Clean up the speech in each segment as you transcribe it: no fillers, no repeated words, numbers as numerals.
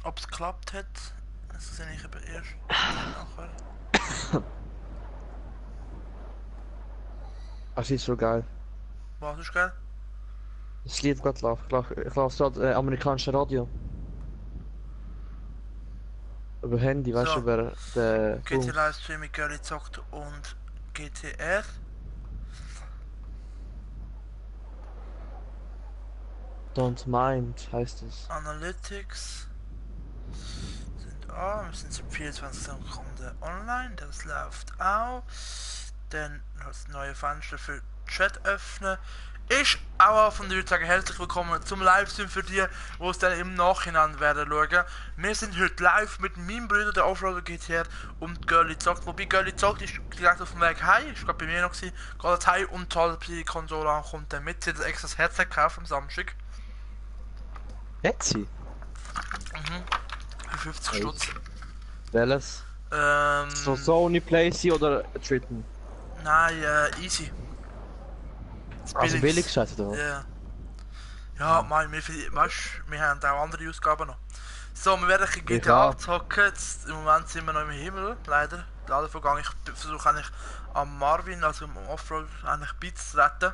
ob es geklappt hat. Das sehe ich aber erst nachher. Das ist so geil. Was ist geil? Das Lied gerade läuft. Ich lasse gerade amerikanische Radio. Über Handy, weißt du, So, über den GT Booms. Livestream mit Girlie zockt und GTR. Don't Mind heißt es. Analytics sind an. Wir sind seit 24 Sekunden online. Das läuft auch. Dann das neue Fenster für Chat öffnen. Ich auch von würde sagen, herzlich willkommen zum Livestream für die, die es dann im Nachhinein werden schauen. Wir sind heute live mit meinem Bruder, der Offroader GTR und Girlie zockt. Wobei Girlie zockt ist direkt auf dem Weg heim, ist gerade bei mir noch gewesen. Geht heim und zahlt die Konsole an, kommt dann mit. Sie hat ein extra Headset gekauft am Samstag. Hat sie? Mhm. Für 50 Stutz. Nice. Welches? So Ähm. Sony, PlayStation oder Triton? Nein, easy. Das Also billig billigste. geschätzt oder Ja. was? Yeah. Ja, mein, weißt, wir haben auch andere Ausgaben noch. So, wir werden ein bisschen Ich GTA auch. zocken. Jetzt, im Moment sind wir noch im Himmel, leider. Leider vergangen. Ich versuche eigentlich am Marvin, also am Offroad, eigentlich beizutreten.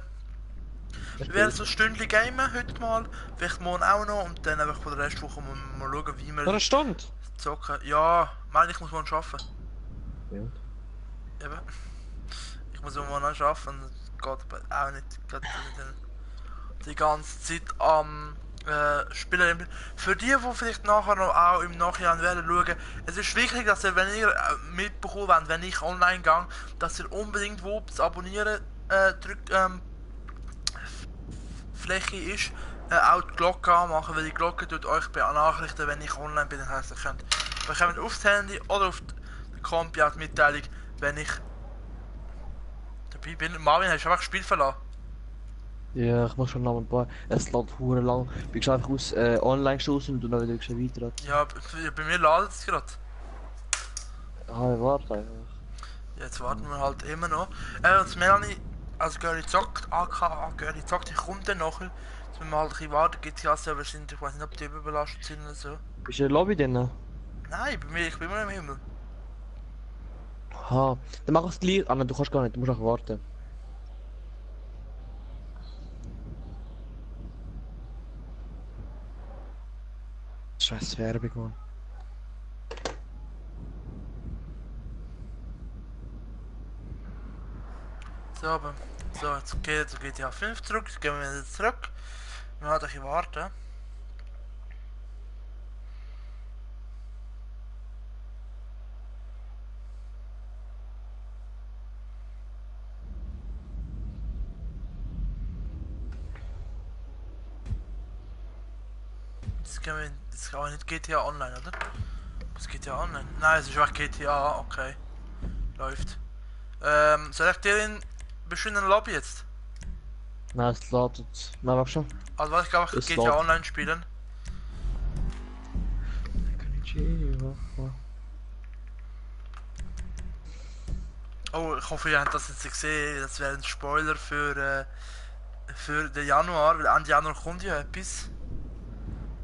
Ist Wir werden gut. so ein Stündchen gamen heute mal, vielleicht morgen auch noch und dann einfach von der Restwoche mal schauen, wie Noch wir eine Stunde? zocken. Ja, meine ich muss morgen arbeiten. Ja. Eben. Ich muss morgen noch arbeiten, geht aber auch nicht. Geht die ganze Zeit am Spielen. Für die, die vielleicht nachher noch auch im Nachhinein werden schauen, es ist wichtig, dass ihr, wenn ihr mitbekommen wollt, wenn ich online gehe, dass ihr unbedingt, wo das Abonnieren drückt, Fläche ist, auch die Glocke anmachen, weil die Glocke tut euch benachrichtigen, wenn ich online bin. Das heisst, ihr könnt bekommt aufs Handy oder auf die Kompi auch die Mitteilung, wenn ich dabei bin. Marvin, hast du einfach das Spiel verlassen? Ja, ich muss schon noch ein paar. Es lädt hure lang. Bist einfach aus online gestoßen und du dann wieder schon weiter. Ja, bei mir ladet es gerade. Ah, warte einfach. Jetzt warten wir halt immer noch. Und Melanie, also Girlie zockt, aka Girlie zockt, ich komme dann nachher. Jetzt müssen wir halt ein bisschen warten, GTA-Server sind, ich weiß nicht, ob die überbelastet sind oder so. Bist du in der Lobby drin? Nein, bei mir, ich bin immer noch im Himmel. Ha, dann mach es gleich. Ah, nein, du kannst gar nicht, du musst auch warten. Scheiß Werbung, Mann. So, aber, so, jetzt geht zu GTA 5 zurück, jetzt gehen wir wieder zurück. Wir müssen ein bisschen warten. Jetzt kann man nicht GTA Online, oder? Was GTA Online? Nein, es ist einfach GTA, okay. Läuft. Soll ich dir in bestimmten Lobby jetzt? Nein, es lädt jetzt. Nein, mach schon. Also, was ich glaube, ich Es GTA lädt. Online spielen. Oh, ich hoffe, ihr habt das jetzt gesehen. Das wäre ein Spoiler für den Januar, weil Ende Januar kommt ja etwas.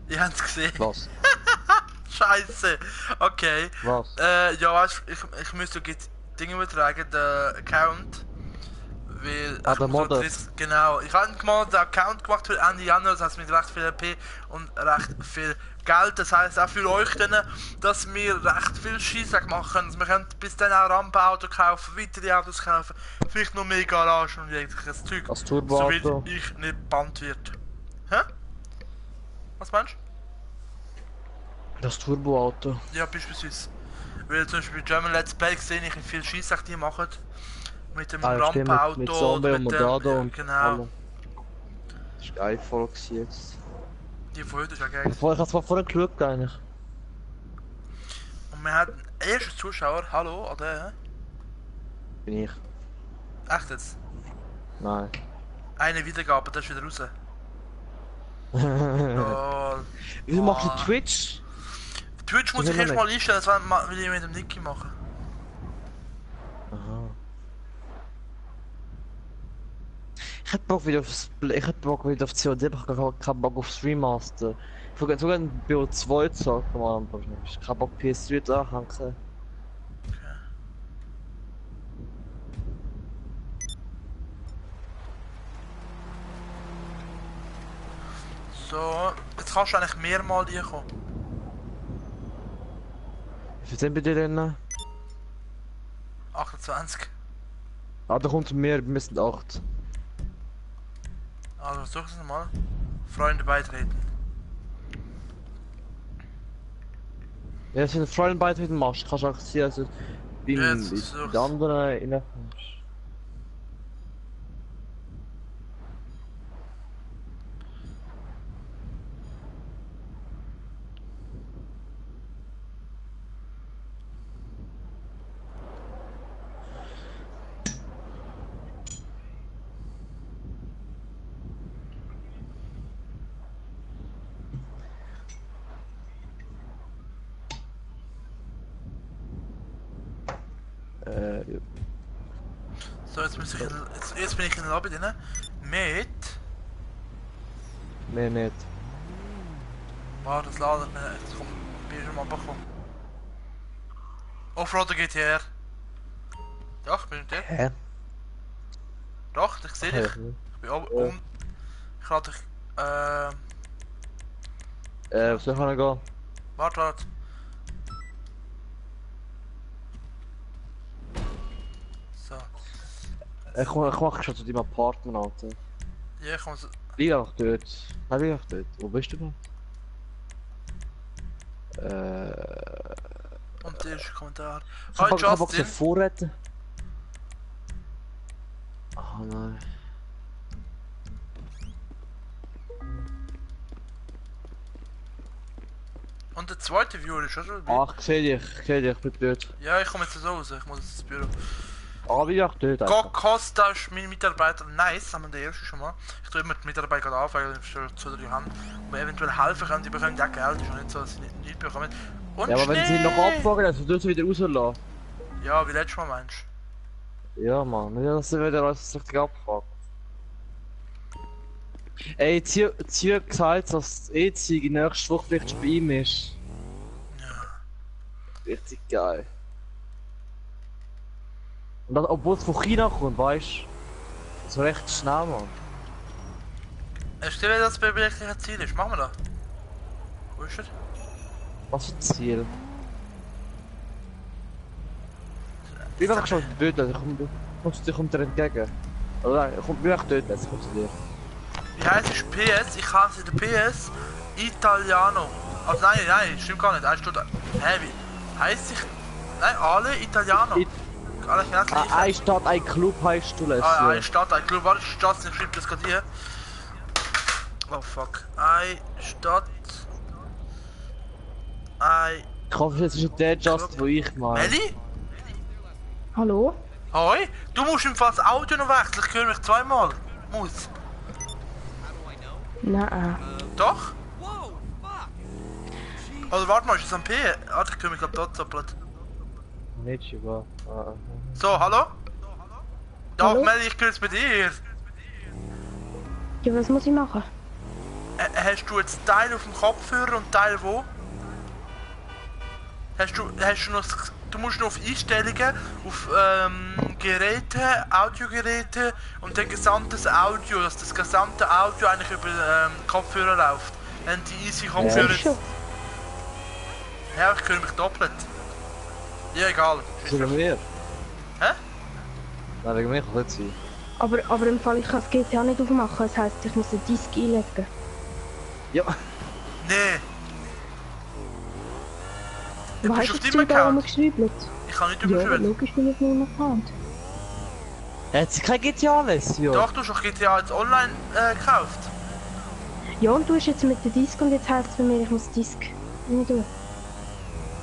Ihr habt es gesehen. Was? Scheiße. Okay. Was? Ja, weißt du, ich müsste jetzt Dinge übertragen, den Account. Weil Ah, ich der muss so Modder. 30, genau. Ich habe mal den Account gemacht für Ende Januar, das heißt mit recht viel EP und recht viel Geld. Das heißt auch für euch dann, dass wir recht viel Scheissdreck machen können. Wir können bis dann auch Rampenauto kaufen, weitere Autos kaufen, vielleicht noch mehr Garagen und jegliches Zeug. Das Soweit Turboauto. ich nicht gebannt wird. Hä? Was meinst Das Turboauto. du? Ja, beispielsweise. Weil zum Beispiel bei German Let's Play sehe ich, wie viel Scheissdreck die machen. Mit dem Ah, ja, stimmt, mit Rampenauto oder Zombie und mit dem. Modado Ja, und genau. allem. Das ist geil voll jetzt. Die von heute ist ja geil. Ich hab's mal vorher geschaut eigentlich. Und wir hatten ersten Zuschauer, hallo, oder? Bin ich. Echt jetzt? Nein. Eine Wiedergabe, das ist wieder raus. Lol. Wieso machst du Ah. Twitch? Twitch muss Ich ich will noch erst mal einstellen, das will ich mit dem Niki machen. Aha. Ich hätte Bock wieder aufs ich hätte Bock wieder auf COD, aber ich hab keinen Bock aufs Remaster. Sogar ein BO2 zocken, Mann, aber ich hab Bock PS3 zu anhängen. Okay. So, jetzt kannst du eigentlich mehrmal reinkommen. Wie viel sind bei dir drin? 28. Ah, da kommt mehr, wir sind 8. Also versuch es nochmal. Freunde beitreten. Ja, wenn du Freunde beitreten machst, kannst du auch sehen, also wie Ja, in jetzt die versuch's. anderen reinkommst. Ja. So, jetzt, muss ich jetzt bin ich in der Lobby drin. Mit. Mehr nicht. Wow, das ladet mir. Jetzt komm, bin ich schon mal bekommen. Offroader GTR. Doch, bin ich der? Hä? Doch, ich sehe dich. Ich bin oben. Ich lade dich. Was soll ich noch gehen? Warte. So. Ich mach schon zu deinem Apartment, Alter. Ja, ich muss. Bleib einfach dort. Nein, bleib einfach dort. Wo bist du denn? Und der erste Kommentar. Ich Hi hab Bock Justin. zu vorretten. Ah nein. Und der zweite Viewer ist auch schon dabei. Ach, ich seh dich, ich bin dort. Ja, ich komme jetzt so raus. Ich muss jetzt ins Büro. Ah, wie auch dort einfach. Costa ist mein Mitarbeiter. Nice, haben wir den ersten schon mal. Ich tue immer die Mitarbeiter gerade auf, weil ich schon 2-3 haben. Und wir eventuell helfen können, die bekommen ja Geld. Ist auch nicht so, dass sie nicht bekommen. Und Ja, aber wenn sie Schnee! noch abfahren, dann sollst du wieder rauslassen. Ja, wie letztes Mal meinst Ja, Mann, nicht, dass sie wieder alles richtig abfuckt. Ey, Ziel hat gesagt, dass das E-Zeug in nächster Woche vielleicht schon bei ihm ist. du? Ja. Richtig geil. Und das, obwohl es von China kommt, weißt du? So recht schnell, Mann. Hast du dir das bei wirklichen Ziel ist? Machen wir das. Wo ist er? Was für ein Ziel? Ich bin einfach schon dort, also ich komm dir entgegen. Oder nein, ich bin echt dort, jetzt komm zu dir. Wie heisst es? PS? Ich heiße der PS Italiano. Also nein, stimmt gar nicht. Heißt du da? Hä, wie? Heisst ich? Nein, alle Italiano. Alle genau das gleiche. Eine Stadt, ein Club heisst du, Leslie. Eine Stadt, ein Club. Warte, Stadt, ich schreibe das gerade hier. Oh fuck. Eine Stadt. Ein. Ich hoffe, es ist der Just, wo ich meine. Melli? Hallo? Hoi? Du musst im Fall das Audio noch wechseln. Ich höre mich zweimal. Muss. Nein. Doch? Oder warte mal, ist das am P? Warte, ich höre mich gerade dort doppelt. Nicht schon, wa? So, hallo? Doch, Hallo? Melli, ich höre es bei dir. Ja, was muss ich machen? Hast du jetzt Teil auf dem Kopfhörer und Teil wo? Hast du noch, du musst noch auf Einstellungen, auf Geräte, Audiogeräte und dann gesamtes Audio, dass das gesamte Audio eigentlich über Kopfhörer läuft. Wenn die easy Kopfhörer Ja, schon. Ja, ich höre mich doppelt. Ja, egal. Wegen mir? Hä? Nein, wegen mir kann es nicht sein. Aber im Fall, ich kann das GTA nicht aufmachen. Das heisst, ich muss einen Disk einlegen. Ja. Nee, Wo bist hast du du auf das deinem Zeug da Account? rumgeschrieben? ich kann nicht Ja, überschreiben. logisch bin ich auf meinem Account. Hat sie kein GTA, Leslie? Doch, du hast doch GTA jetzt online gekauft. Ja, und du hast jetzt mit dem Disk und jetzt heisst es bei mir, ich muss den Disk rein tun.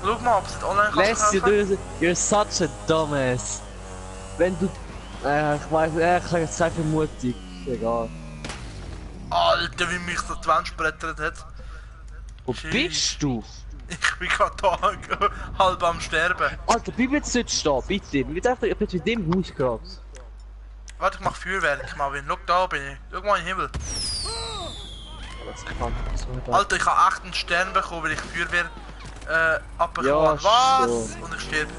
Schau mal, ob es jetzt online kannst Leslie, kaufen. you're such a dumbass. Wenn du... ich weiß, ich sage jetzt einfach mutig. Egal. Alter, wie mich so die Wand sprettert hat. Wo Shit. bist du? Ich bin gerade da, halb am Sterben. Alter, bleib jetzt dort stehen, bitte. Ich bin jetzt mit dem Haus gerade. Warte, ich mach Feuerwerk, Marvin. Schau, da bin ich. Schau mal in den Himmel. Das kann so nicht. Alter, ich habe 8 Stern bekommen, weil ich Feuerwehr abbekommen Ja, habe. Was? so. Und ich sterbe.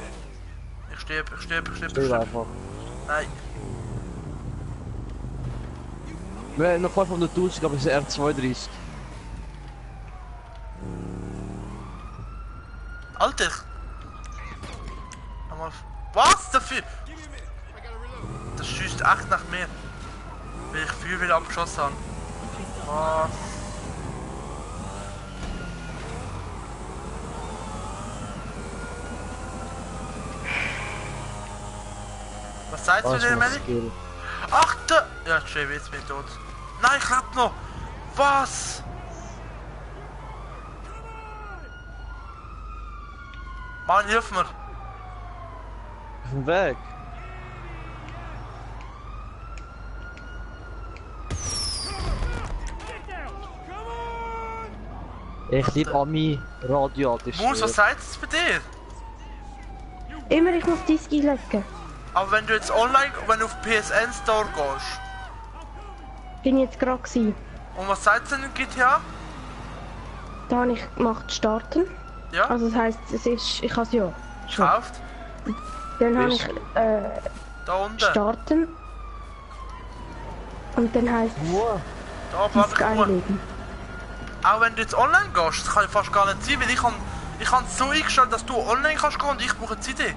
Ich sterbe. Still einfach. Nein. Wir haben noch 500.000, aber es ist R32. Alter! Was dafür? Das schießt echt nach mir. Weil ich Feuerwehr abgeschossen habe. Was? Was seid ihr denn, Melli? Ach, da! Ja, schön, jetzt bin ich tot. Nein, ich lebe noch! Was? Mann, hilf mir! Auf dem Weg. Ich liebe Ami Radio, das ist Mus, was sagt es bei dir? Immer, ich muss Disk einlegen. Aber wenn du jetzt online, wenn du auf PSN Store gehst, Bin ich jetzt gerade gewesen. und was sagt es denn in GTA? Da habe ich gemacht starten. Ja, Also das heisst, es ist, ich habe es ja schon. gekauft. Dann habe ich Da unten. starten. Und dann heisst Wow. Da es warte Disk ich nur. einlegen. Auch wenn du jetzt online gehst, das kann ich fast gar nicht sein, weil ich habe es so eingestellt, dass du online kannst gehen und ich brauche eine CD.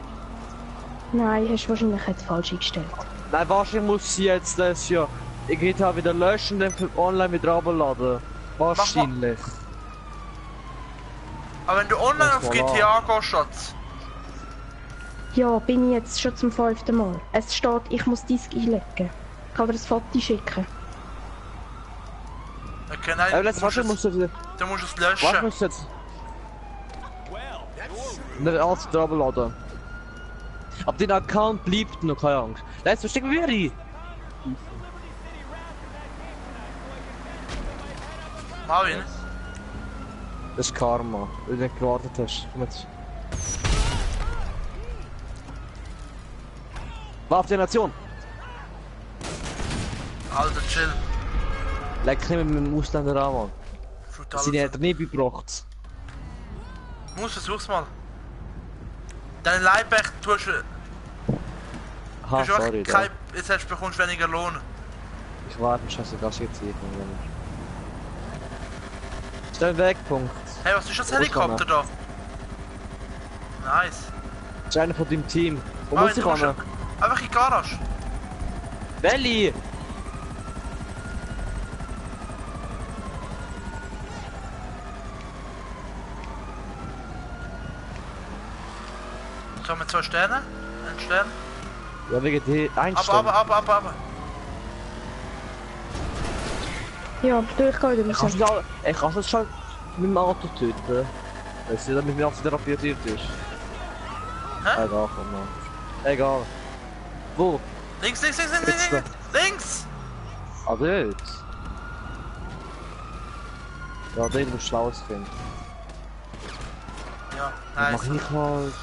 Nein, hast du wahrscheinlich jetzt falsch eingestellt. Nein, wahrscheinlich muss sie jetzt das ja in GTA wieder löschen, dann für online wieder runterladen. Wahrscheinlich. Aber wenn du online Das auf war GTA gehst, Schatz. Ja, bin ich jetzt schon zum 5. Mal. Es steht, ich muss Disk einlegen. Ich kann dir ein Foto schicken. Okay, nein, Aber jetzt wahrscheinlich musst du wieder. du musst es Warte, löschen. musst du jetzt. Nicht alles wieder runterladen. Aber dein Account bleibt noch, keine Angst. Nein, jetzt verstecken wir rein. Marvin, Das ist Karma, weil du nicht gewartet hast. Komm jetzt. Waffe der Nation! Alter, chill. Leck nicht mit dem Ausländer an, Mann. Brutal. Seine Eltern nicht beigebracht. Mus, versuch's mal. Deine Leibwächter tust du. Aha, Du hast sorry. auch kein, jetzt bekommst du weniger Lohn. Ich warte, scheißegal, jetzt hier. Stell Wegpunkt. Hey, was ist das Helikopter da? Nice. Das ist einer von deinem Team. Wo Marvin, muss ich du musst hin? einfach in die Garage. Welli! So, mit 2 Sternen. Ein Stern. Ja, wegen die Einstellung. Aber. Ja, durchgehen Ich kann raus. es auch, ich kann es schon mit dem Auto töten. Weil sie dann mit mir auf der therapiert ist. Hä? Egal, komm mal. Egal. Wo? Links. Jetzt Links! Ah, dort. Ja, dort musst du Schlaues finden. Ja, Dann nice. mach ich halt.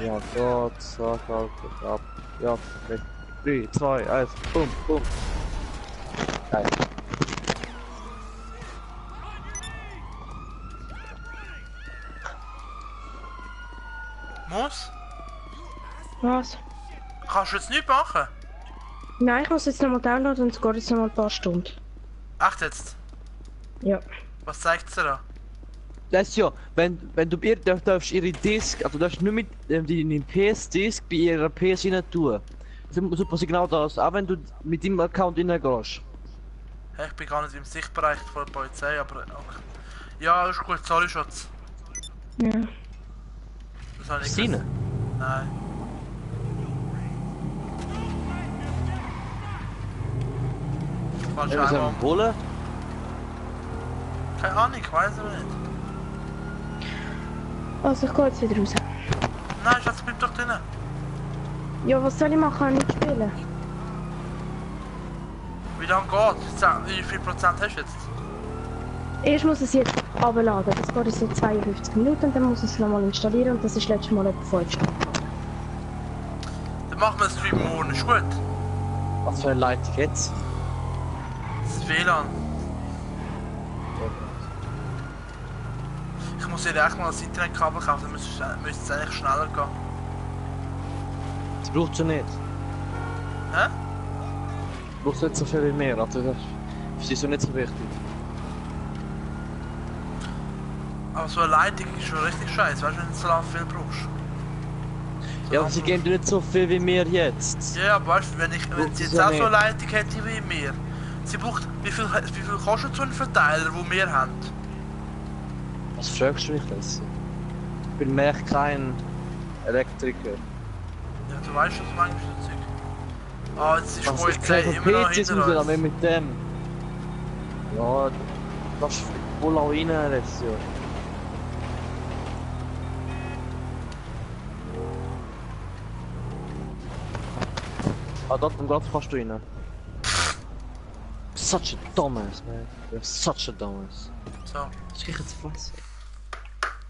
Ja, dort, so, ab. Ja, okay. 3, 2, 1, boom. Geil. Muss? Was? Kannst du jetzt nichts machen? Nein, ich muss jetzt nochmal downloaden und es geht jetzt nochmal ein paar Stunden. Echt jetzt? Ja. Was zeigt sie da? Das ist ja, wenn du ihr darfst ihre Disk, also du darfst nur mit deinem PS-Disk bei ihrer PS rein tun. So passiert genau das, auch wenn du mit deinem Account reingehst. Hey, ich bin gar nicht im Sichtbereich von der Polizei, aber okay. Ja, ist gut, sorry, Schatz. Ja. Das habe ich Ist nicht rein? gewusst. Nein. Falsch Ja, wir einmal. sind holen. Keine Ahnung, ich weiß aber nicht. Also ich gehe jetzt wieder raus. Nein, Schatz, bleib doch drinnen. Ja, was soll ich machen? Kann ich nicht spielen? Wie lange geht? Wie viel Prozent hast du jetzt? Erst muss es jetzt abladen. Das geht jetzt so 52 Minuten und dann muss ich es nochmal installieren und das ist letztes Mal etwa 5 Stunden. Dann machen wir den Stream morgen, ist gut? Was für eine Leitung jetzt? WLAN. Ich muss ihr echt mal das Internetkabel kaufen, dann müsste es eigentlich schneller gehen. Das braucht sie nicht. Hä? Du brauchst nicht so viel wie mehr, also das ist so nicht so wichtig. Aber so eine Leitung ist schon richtig scheiße, weißt du, wenn du so lange viel brauchst. So Ja, aber sie geben dir nicht so viel wie mir jetzt. Ja, aber weißt du, wenn sie jetzt ja auch so eine nicht. Leitung hätte wie wir. Sie braucht. Wie viel kostet so ein Verteiler, den wir haben? Was fragst du mich das? Ich bin mehr kein Elektriker. Ja, du weißt schon, was manchmal so Zeug. Ah, jetzt ist die Was ich Polizei von immer noch PCs hinter raus, uns. aber mit dem. Ja, das ist wohl auch rein jetzt, ja. Ah, dort im Glas kannst du rein. Such a dumbass, man. You're such a dumbass. So. Das krieg ich jetzt was.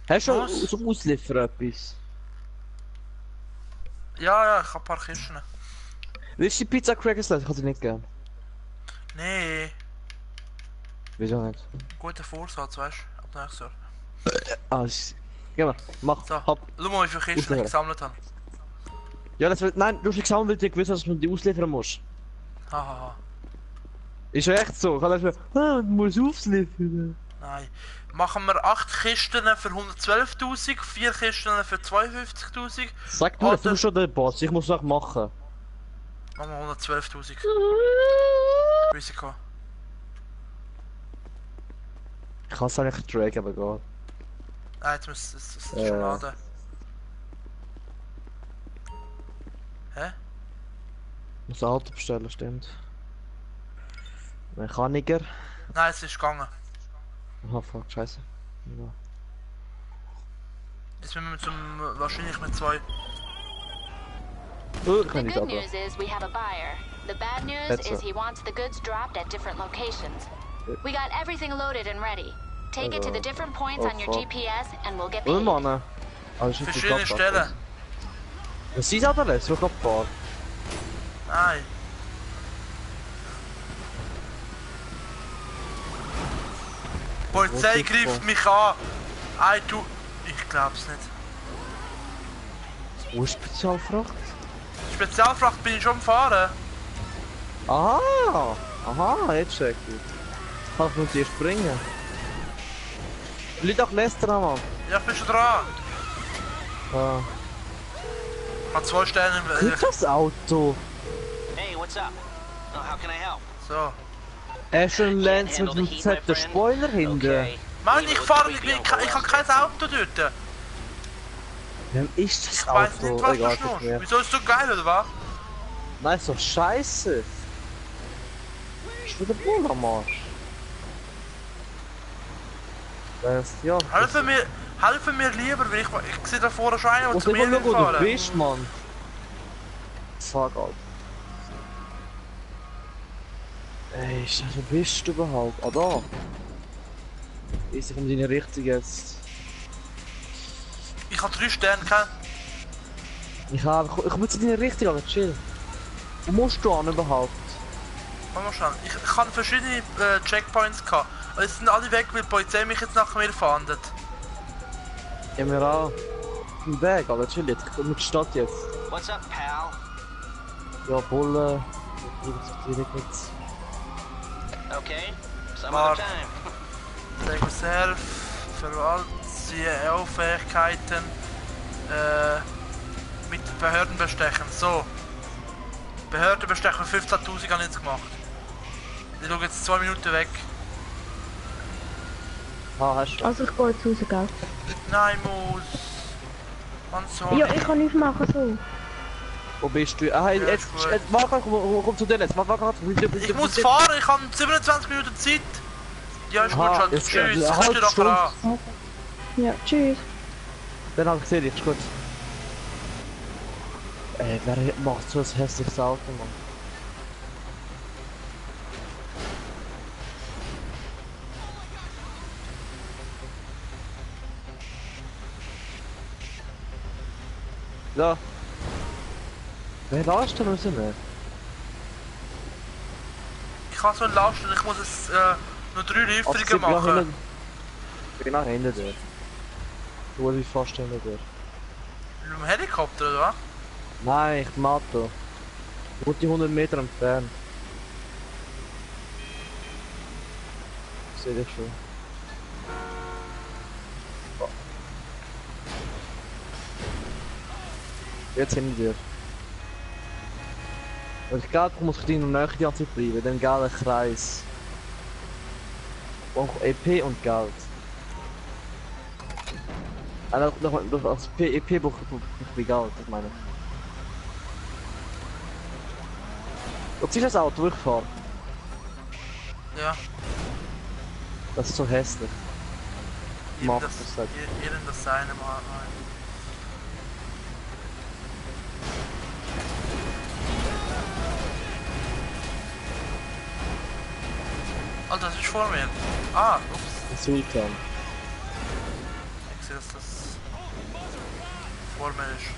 Hast du Was? zum Ausliefern etwas? Ja, ich hab ein paar Kisten. Willst du die Pizza Crackers lassen? Ich kann sie nicht gern. Nee, Wieso nicht? guter Vorsatz, weißt du? Ab nächstes Jahr. Ah, ist... Geh mal, mach, So. hopp. Schau mal, wie viele Kisten ich Ausleeren. gesammelt habe. Ja, das wird... Nein, du hast gesammelt, weil du gewusst hast, dass du die ausliefern musst. Hahaha. Ist ja echt so. Ich kann einfach... Ah, du musst ausliefern. Nein. Machen wir 8 Kisten für 112.000, 4 Kisten für 52.000. Sag du, Oder- du bist schon der Boss, ich muss es auch machen. Machen wir 112.000. Risiko. Ich kann es eigentlich tracken, aber geht. Nein, jetzt muss es schon laden. Hä? Ich muss ein Auto bestellen, stimmt. Mechaniker. Nein, es ist gegangen. Aha, fuck, scheiße. Ja. Jetzt müssen wir zum wahrscheinlich mit 2. Ich The kann nicht good aber. news is we have a buyer. The bad news That's is it. he wants the goods dropped at different locations. We got everything loaded and ready. Take it to the different points on your fuck. GPS and we'll get Oh paid. Mann. Ah, das ist nicht die Verschiedene Klappe. Stellen. Was ist aber das? Ich hab paar. Nein. Die Polizei Wo ist die greift mich an. Ei, du. Ich glaub's nicht. Wo ist die Spezialfracht? Spezialfracht bin ich schon am Fahren. Aha! Aha, jetzt check ich. Kann ich nur dir springen? Leute auch Lester, Mann. Ja, ich bin schon dran. Ah. Ich habe 2 Sterne. Guck das Auto! Hey, what's up? Oh, how can I help? So. Hast du einen Lens mit einem fetten Spoiler hinten? Okay. Mann, ich fahre nicht mehr. Ich habe kein Auto dort. Wem ist das Ich Auto? weiß nicht, was du Egal, schnurst. nicht mehr. Wieso ist das so geil, oder was? Nein, ist doch scheiße! Ist wieder Bull am Arsch. Das, ja. Helfen mir lieber, weil ich sehe da vorne schon einen, der Muss zu mir immer schauen, wo du fahren. bist, Mann. Fuck, Alter. Ey, wo bist du überhaupt? Ah, da. Ist in deine Richtung jetzt. Ich habe 3 Sterne, kein... Ich komm jetzt in deine Richtung, aber chill. Wo musst du an überhaupt? Warte mal schnell. Ich habe verschiedene Checkpoints gehabt. Aber jetzt sind alle weg, weil die Polizei mich jetzt nach mir fahndet. Ja, mir auch. Im Weg, aber chill jetzt. Ich komm mit der Stadt jetzt. What's up, pal? Ja, Bulle. Direkt mit. Okay, some Mark. other time. Take Reserve, Verwalt, CEO-Fähigkeiten, mit Behörden bestechen. So. Behörden bestechen 15.000 habe ich jetzt gemacht. Ich schaue jetzt 2 Minuten weg. Ah, hast du. Also ich gehe jetzt raus, gell? Nein, muss. Ganz sorry. Ja, ich kann nichts machen so. Wo bist du? Ah, hey, Ja, jetzt. ist gut. Warte, komm zu dir jetzt. Warte, Ich muss fahren, ich habe 27 Minuten Zeit. Ja, ist gut Aha, schon. jetzt Tschüss, eine könnt ihr halbe doch an. Ja, tschüss. Dann hab ich gesehen, ist gut. Ey, wer macht so ein hässliches Auto, Mann? Ja. Wer lässt denn uns nicht? Ich ich habe so einen Last und ich muss es nur 3 Lieferungen machen. Genau hinter dir. Du bist fast hinter dir. Mit dem Helikopter, oder was? Nein, ich Matto. Gut die 100 Meter entfernt. Ich seh dich schon. Jetzt hinter dir. Wenn ich Geld bekomme, muss ich in der Nähe die ganze Zeit bleiben. Dann geht ein Kreis. Auch EP und Geld. Noch als EP brauche ich Geld, ich meine. Und siehst du das Auto, wo ich fahre? Ja. Das ist so hässlich. Macht das halt. Jedem das seine mal. Alter, das ist vor mir. Ah, ups. Ein Sultan. Ich sehe, dass das vor mir ist.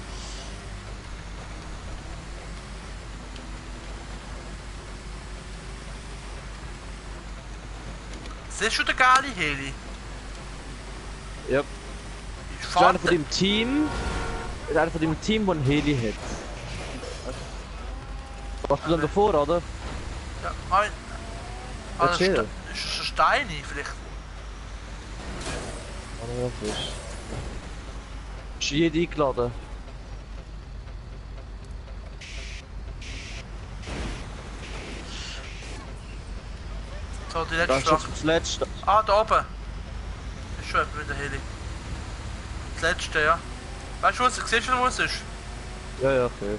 Siehst du den geile Heli? Ja. Ich Das ist fahr einer von dem Team. Das ist einer von dem Team, der einen Heli hat. Warst du dann davor, oder? Ja, ein. Ah, das Erzähl. ist das ein Steini vielleicht? Oh, was ist? Ist jeder eingeladen? So, die Das letzte ist schon Frage. das letzte. Ah, da oben. Ist schon jemand mit der Heli. Das letzte, ja. Weißt du, siehst du, wo es ist? Ja, okay.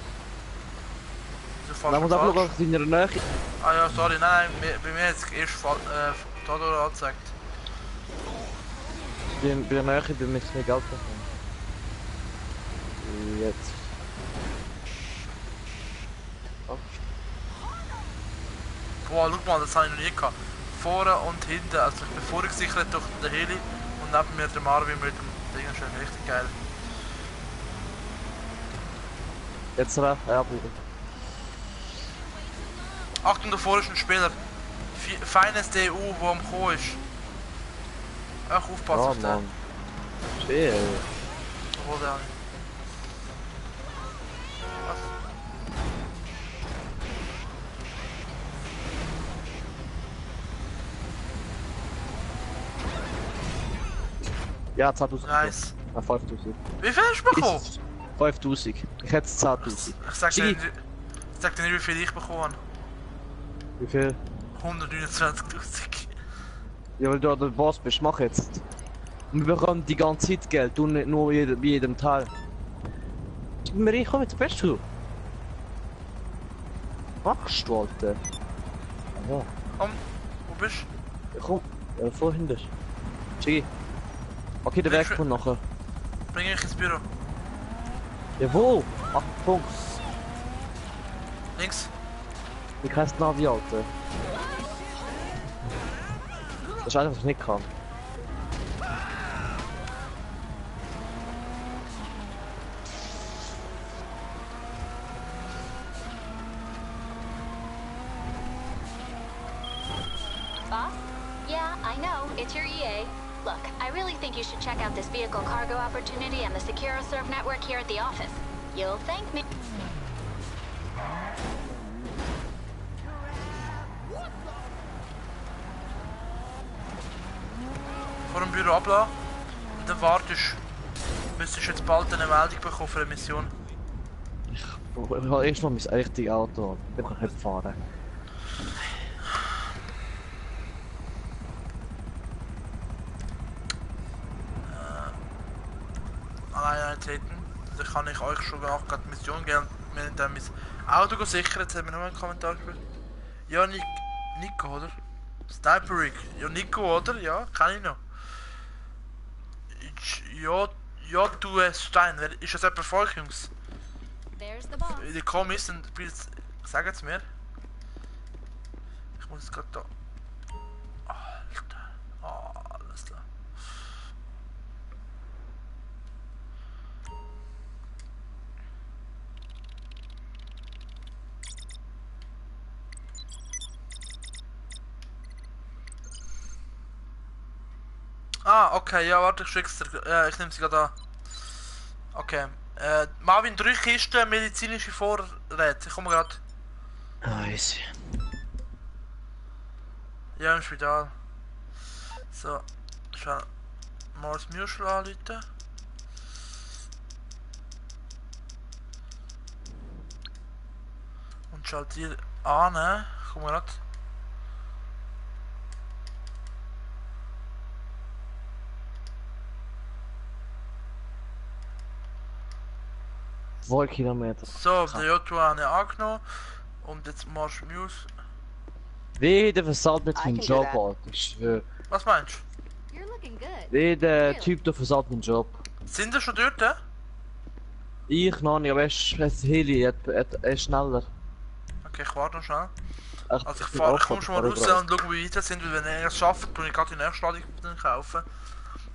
Also Man fast muss falsch. auch in deiner Nähe. Ah ja, sorry, nein, bei mir jetzt erst dadurch angezeigt. Bei der Nähe bei mir mehr Geld bekommen. Jetzt. Boah, schau mal, das habe ich noch nie gehabt. Vorne und hinten, also ich bin vorgesichert durch den Heli und neben mir der Marvin mit dem Ding, ist schon richtig geil. Jetzt recht, ja, bitte. Achtung, davor ist ein Spieler. Feines DU, wo am Kommen ist. Ach, aufpassen Ja, auf den. Mann. Chill. Obwohl der nicht. Was? Ja, 10.000. Nice. Ja, 5.000. Wie viel hast du bekommen? 5.000. Ich hätte 10.000. Ich sag dir Shiggy. nicht, wie viel ich bekommen habe. Wie viel? 129.000. Ja, weil du der Boss bist, mach jetzt. Und wir bekommen die ganze Zeit Geld, du nicht nur bei jedem Teil. Gib mir rein, komm jetzt, bist du? Was machst du, Alter? Ja, Komm, wo bist du? ja komm. Ja, vorhin das. Shiggy. Okay, der Weg kommt nachher. Bring mich ins Büro. Ja, wo? Ach, Punkt. Links. Wie heißt Navi, Alter? Das ist einfach, was ich nicht kann. Boss? Yeah, I know. It's your EA. Look, I really think you should check out this vehicle cargo opportunity and the SecuroServe network here at the office. You'll thank me. Vor dem Büro ablassen. Und dann wartest du. Müsstest jetzt bald eine Meldung bekommen für eine Mission. Ich habe erst mal mein richtiges Auto. Dann kann ich nicht fahren. Alleine treten. Dann kann ich euch schon auch gerade die Mission geben. Wir haben dann mein Auto gesichert. Jetzt haben wir noch einen Kommentar gespielt. Ja, Nico, oder? Sniper Rig. Ja, Nico, oder? Ja, kann ich noch. Ja, du Stein. Ist das jemand von euch, Jungs? There's the boss. Die Kommis und sagen es mir. Ich muss jetzt gerade da. Alter. Oh, alles klar. Ah, okay, ja, warte, ich schick's dir. Ich nehme sie gerade an. Okay. Marvin, 3 Kisten medizinische Vorräte. Ich komme gerade. Nice. Ja, im Spital. So. Schau. Mal das Muschel anrufen. Und schalt hier an. Ich komme gerade. Zwei Kilometer. So, der J2 habe ich angenommen. Und jetzt machst du Muse. Wie der versaut mit meinem I can do Job, that. Alter. Ich schwör. Was meinst You're looking good. Wie der Typ, der versaut meinen Job. du? Sind wir schon dort? Eh? Ich noch nicht, aber er ist Heli, er ist schneller. Okay, ich warte noch schnell. Ach, Also ich bin fahre, auch ich komme schon mal raus voll und schaue, wie weit wir sind, weil wenn er es schafft, tue ich gerade die nächste Ladung kaufen.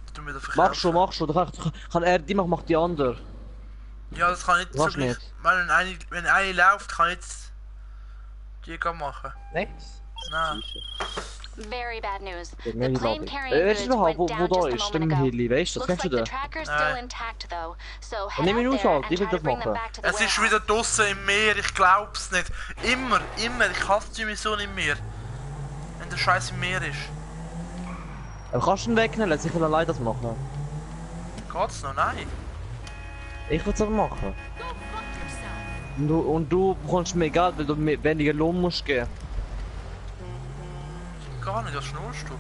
Dann tun wir den Mach schon, mach schon. Kann er die machen, macht die andere. Ja, das kann ich Machst zugleich. nicht. Wenn eine läuft, kann ich jetzt die machen. Nichts? Nein. Very bad news. Der The Meli plane Lobby. carrying Weißt goods du überhaupt, went wo down da just a ist? Der moment ago. Heli, weißt du, das Looks kennst du like the den? tracker's Nein. still intact though. So head nimm ihn out aus, there Alter. and Ich will try to das bring them machen. back to the Es ist warehouse. wieder draussen im Meer, ich glaub's nicht. Immer. Ich hasse die Mission im Meer. Wenn der Scheiß im Meer ist. Aber kannst du ihn wegnehmen? Ich will allein das machen. Geht's noch? Nein. Ich will es aber machen. Und du bekommst mehr Geld, weil du weniger Lohn musst geben. Gar nicht, das schnurst du.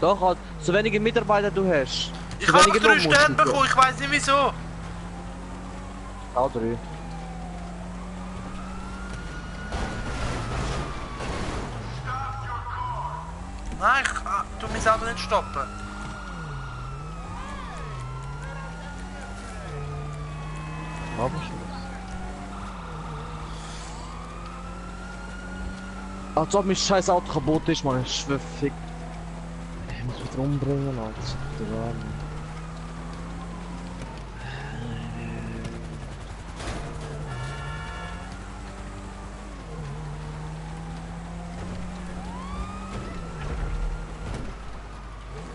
Doch, halt, so wenige Mitarbeiter du hast. Ich so habe weniger 3 Lohn musst Sterne du bekommen, ich weiß nicht wieso. geben. Auch 3. Nein, ich tu mich selber nicht stoppen. Aber schon. Als ob mein scheiß Auto kaputt ist, man. Ich schwör, fick. Ich muss wieder umbringen, Alter. Das ist der Wahnsinn.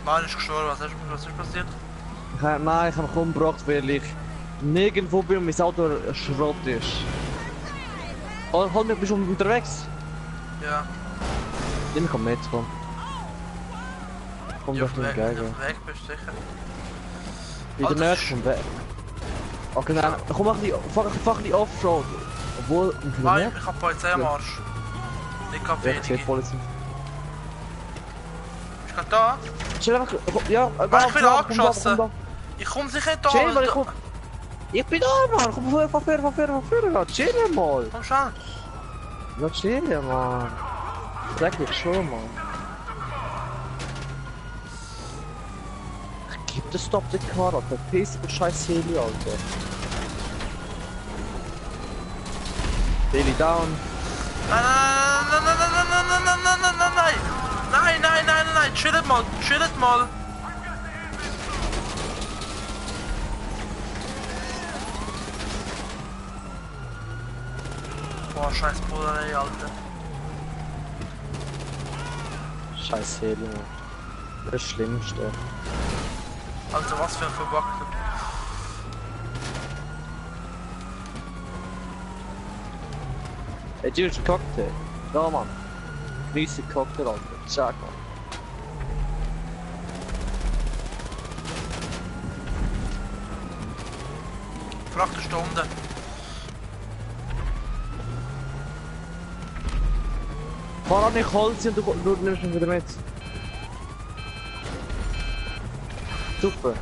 Mann, ist gestorben, was ist passiert? Nein, ich habe mich umgebracht, weil ich nirgendwo bin und mein Auto Schrott ist. Oh, halt mich, bist du unterwegs? Ja, Nimm komm mit, komm. Komm ich doch auf nicht dem gegen. Weg, bist du sicher? Wieder Alter, nicht vom Weg. Okay, nein, komm mach ein bisschen Offroad. Obwohl, wie Nein, viel ich hab Polizei am Arsch. Nicht mehr? Ja, ich Kaffee. sehe Polizei. Bist du da? Chill einfach, ja, Ich bin angeschossen. Ich komm sicher nicht da. Chill, weil da- ich bin da, Mann. Komm, fahr, chill mal. Komm schon. Ja, chill, Mann. Sag ich schon, Mann. Gib das Stop the car, Alter. Piss und scheiß Heli, Alter. Heli down. Nein, chillet mal. Boah, scheiß Bullerei, Alter. Scheiß Heli, Mann. Das Schlimmste. Also was für ein Verbackter. Ey, du hast einen Cocktail. Da, Mann. Riesig Cocktail, Alter. Sag mal. Fracht eine Stunde. Fahr an nicht Holz und du nimmst mich wieder mit. Super.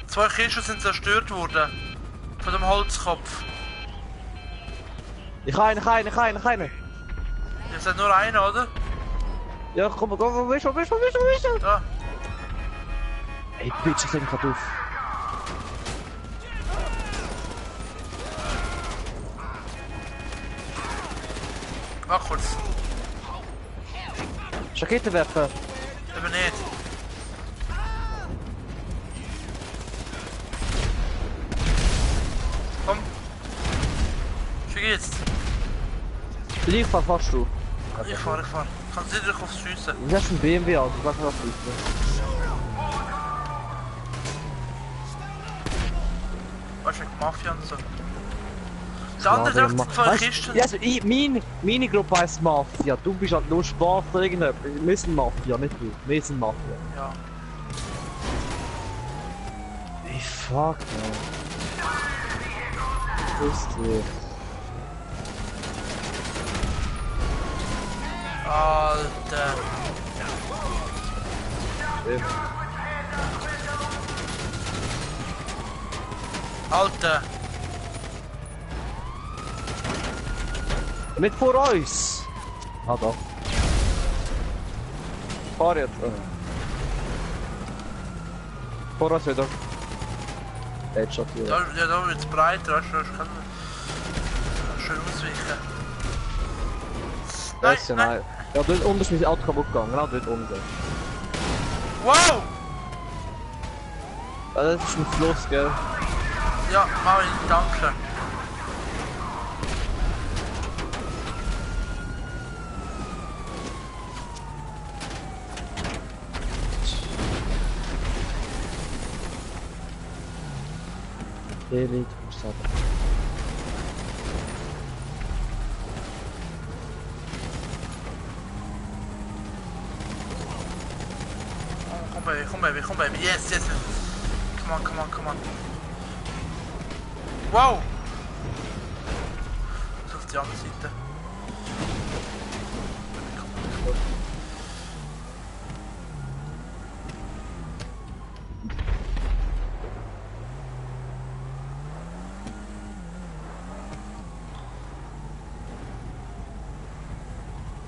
2 Kisten sind zerstört worden. Von dem Holzkopf. Ich habe einen. Ihr seid nur einer, oder? Ja, komm, wo bist du? Da. Ey, Bitch, ich leg grad auf. Wach kurz. Raketenwerfer. Eben nicht. Komm. Wie geht's? Ich fahr fast du. Ich fahr. Konzentriere dich aufs Schiessen. Du hast ein BMW, also du kannst auch fliegen. Weißt du, Mafia und so. Der andere trifft die zwei Kisten. Ja, also meine Gruppe heisst Mafia, du bist halt nur Spaß oder irgendetwas. Wir sind Mafia, nicht du. Wir sind Mafia. Ja. Ey, fuck, man. Ist die. Alter. Alter. Mit vor uns! Ah, da. Fahr jetzt. Vor uns wieder. Headshot hier. Da wird es breiter, weißt du, ich kann schön ausweichen. Das ist ja nein. Ja, dort unten ist mein Auto kaputt gegangen, genau dort unten. Wow! Ja, das ist ein Fluss, gell? Ja, Marvin, danke. Daily, muss sagen. Come baby, yes. Come on. Wow! Das ist auf die andere Seite.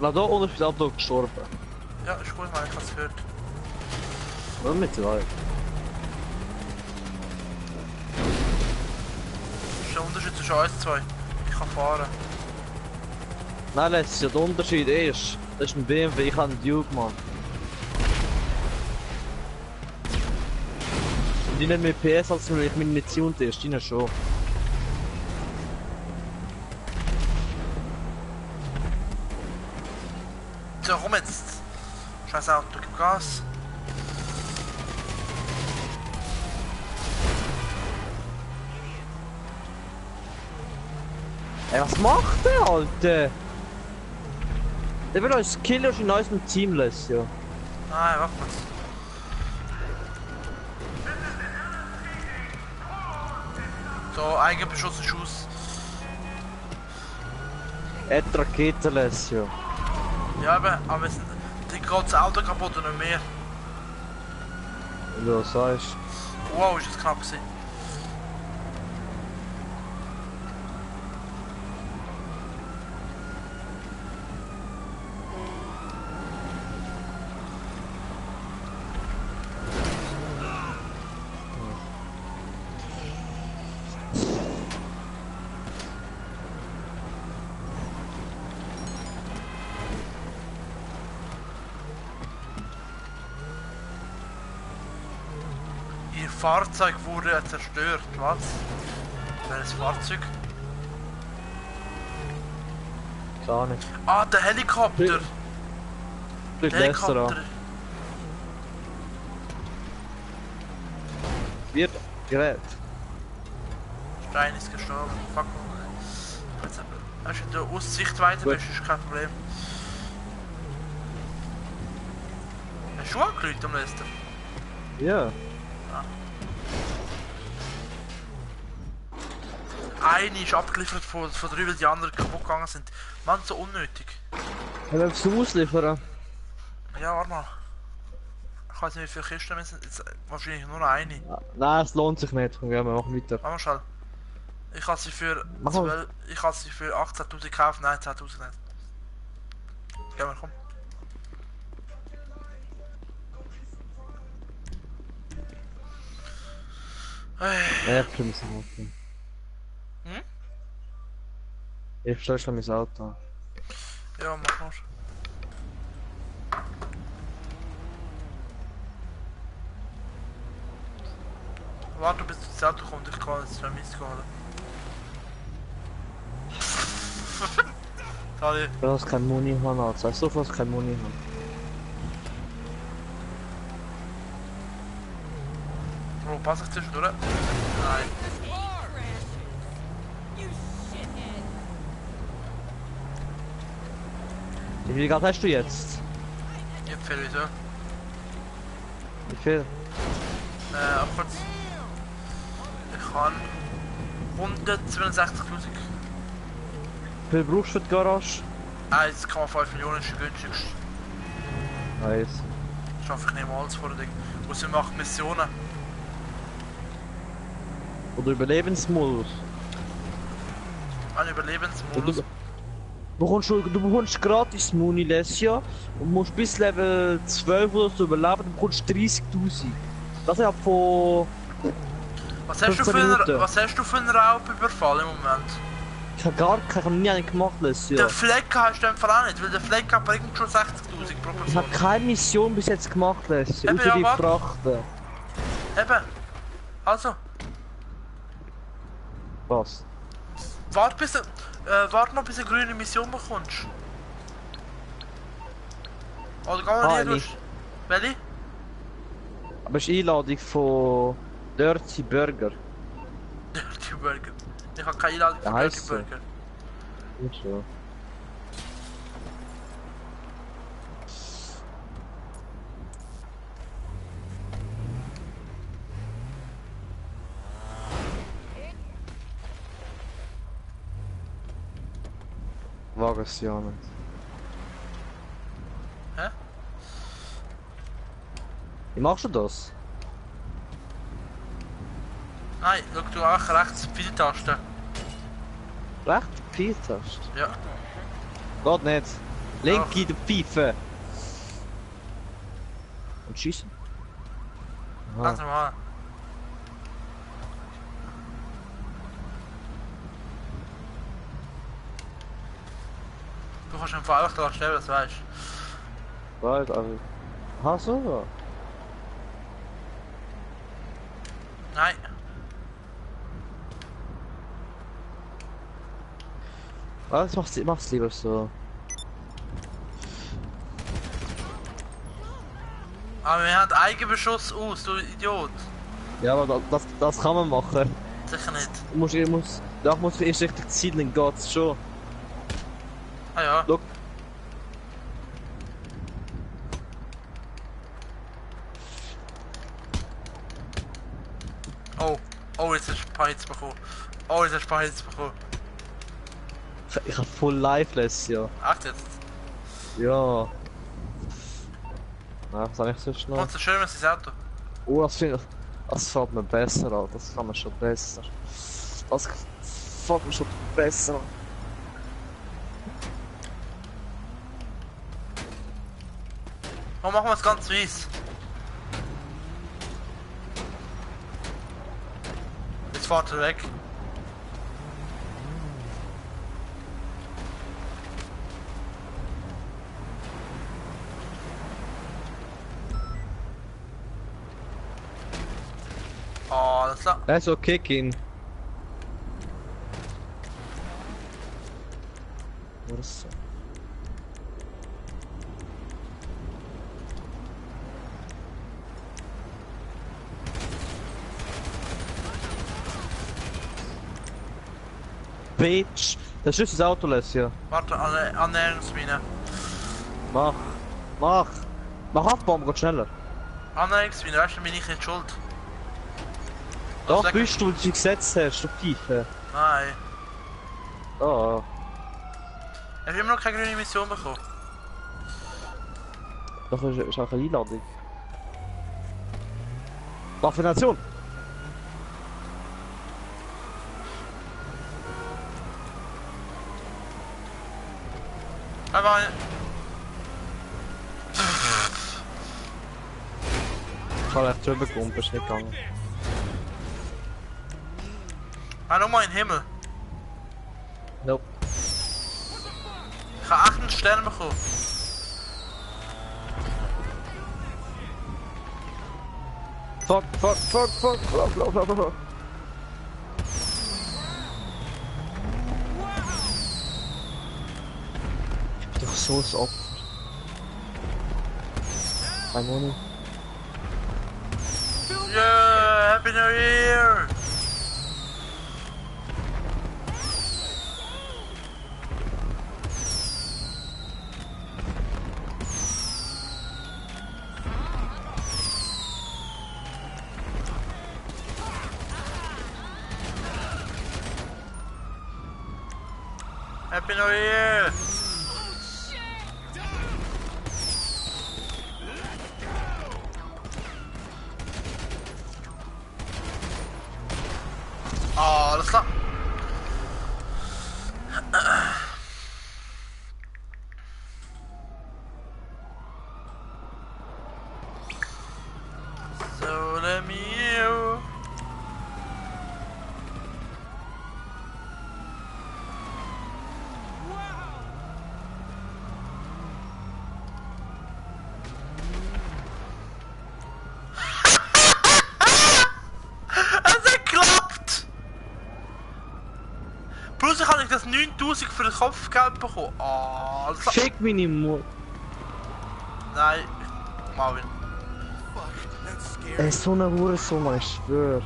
Na, da unten ist das Auto gestorben. Ja, ist gut, man, ich hab's gehört. Nur mit zwei. Das ist der Unterschied zwischen uns zwei. Ich kann fahren. Nein, das ist ja der Unterschied ist. Das ist ein BMW, ich habe einen Duke, Mann. Die nicht mehr PS als wenn ich Munition ist, die schon. So, komm jetzt. Scheiß Auto, gib Gas. Ey, was macht der, Alter? Der will uns killen und in unserem Team lassen, ja. Nein, warte mal. So, Eigenbeschuss ist aus. Er hat Raketen lassen, ja. Ja, aber wir sind. Die geht das Auto kaputt und nicht mehr. Wenn du das sagst. Wow, ist das knapp gewesen. Ihr Fahrzeug wurde zerstört. Was? Welches Fahrzeug? Gar nicht. Ah, der Helikopter! Vielleicht Der lässt er Helikopter! an. Wird gerät. Stein ist gestorben. Fuck. Weißt du, in der Aussichtweite Gut. bist, ist kein Problem. Hast du angelegt am letzten? Ja. Eine ist abgeliefert von drüber, die anderen kaputt gegangen sind. Mann, so unnötig. Er will es ausliefern. Ja, warte mal. Ich weiß nicht, wie viele Kisten wir sind. Jetzt wahrscheinlich nur noch eine. Nein, es lohnt sich nicht. Komm, wir machen weiter. Warte mal schnell. Ich habe sie für Mach mal. 12, ich habe sie für 18.000 gekauft, nein 10.000 nicht. Geh mal, komm. Ja, ich kann mein Auto. Hm? Ich stelle schon mein Auto. Ja, mach mal. Warte, bis das Auto kommt, ich kann jetzt zwei Mist holen. Sorry. Du hast kein Muni haben, Alter. Weißt du, du hast kein Muni haben. Bro, pass ich zwischendurch? Nein. Wie viel Geld hast du jetzt? Ich hab viel, wieso? Wie viel? Auch kurz. Ich kann 162.000. Wie viel brauchst du für die Garage? 1,5 Millionen ist der günstigste. Nice. Das schaffe ich niemals vor dem Ding. Und sie macht Missionen. Oder Überlebensmodus. Ein Überlebensmodus. Du bekommst gratis Muni letztes Jahr und musst bis Level 12 oder so überleben, dann bekommst du 30.000. Das ist ja von... Was hast du 15 für Minuten. einen, was hast du für einen Raubüberfall im Moment? Ich habe gar keinen, ich habe nie einen gemacht letztes Jahr. Den Fleck hast du einfach auch nicht, weil der Fleck bringt schon 60.000 pro Ich Person. habe keine Mission bis jetzt gemacht letztes Jahr, Eben, außer ja, die warte. Frachten. Eben. Also, Was? warte noch bis du eine grüne Mission bekommst. Oder geh mal hier Eine. durch. Welche? Aber es ist Einladung von Dirty Burger. Dirty Burger. Ich habe keine Einladung Ja, für Dirty heisst so. Burger. Gut so. Wage es ja nicht. Hä? Wie machst du das? Nein, schau du auch rechts viele Tasten. Recht Pfeiltaste? Ja. Geht nicht. Linke Ach. der Pfeife. Und schießen. Ganz Aha. normal. Du kannst einfach einfach daran sterben, das weißt du. Right, aber... Aha, so. Nein. Ah, mach's lieber so. Aber wir haben Eigenbeschuss aus, du Idiot. Ja, aber das kann man machen. Sicher nicht. Da muss erst richtig zielen, geht's schon. Ah ja. Look. Oh. Oh, jetzt hast du ein paar Hits bekommen. Oh, jetzt hast du ein paar Hits bekommen. Ich hab voll lifeless, ja. Echt jetzt? Ja. Na, was hab ich sonst noch? Kommt so schön, wenn es Auto. Oh, das finde ich... Das fällt mir besser an, das kann man schon besser. Das fällt mir schon besser an. Oh, machen wir es ganz weiss. Jetzt fahrt er weg. Oh, alles klar. That's okay, Kicking. Was? Bitch! Das ist das Auto, Lesja. Warte, Annäherungsmine. Mach! Mach! Mach Aufbauen, geht schneller. Annäherungsmine, weißt du, bin ich nicht schuld. Doch, sag- bist du, weil du sie gesetzt hast, du Pfeife. Nein. Ah. Hast du immer noch keine grüne Mission bekommen? Doch, ist auch eine Einladung. Raffination! Aber Ich habe echt drüber gekommen, ist nicht gegangen. nochmal in den Himmel. Nope. Ich habe 8 Sterne bekommen. Fuck, fuck, fuck, fuck, fuck, fuck, fuck, fuck. so ein Opfer. Ein Monat. Yeah, Happy New Year! Happy New Year! Ah, alles klar. Sole mio. Es hat geklappt! Plötzlich habe ich das 9000 für den Kopfgeld bekommen. Ah, alles klar. Fick meine Mutter. Nein, Marvin. Er ist so eine Hurensohn, ich schwör.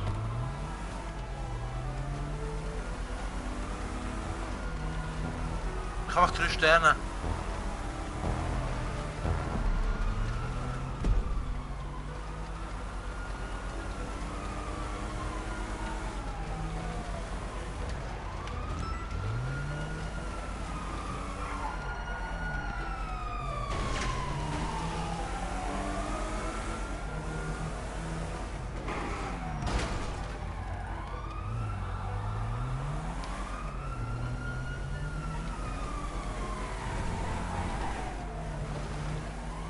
Ich habe 3 Sterne.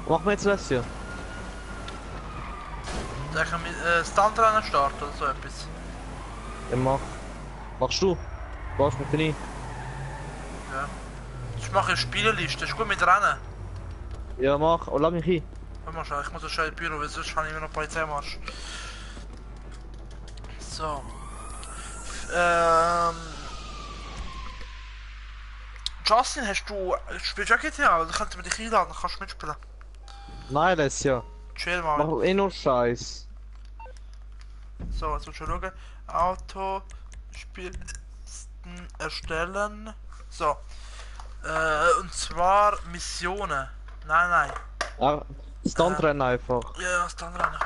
Machen wir jetzt das hier? Da kann wir Stuntrennen starten oder so etwas. Ja, mach. Machst du? Gehst mit rein? Ja. Ich mache eine Spieleliste, ist gut mit Rennen. Ja, mach. Oh, lass mich hin. Warte mal schnell, ich muss schnell ins Büro, weil sonst habe ich immer noch Polizeimarsch. So. Justin, spielst du auch GTA? Also könnte man dich einladen, kannst du mitspielen. Nein, das ja. Chill mal. Mach eh nur Scheiß. So, jetzt musst du schauen. Auto, Spiel erstellen. So. Und zwar Missionen. Nein. Ah, Stuntrennen einfach. Ja, Stuntrennen.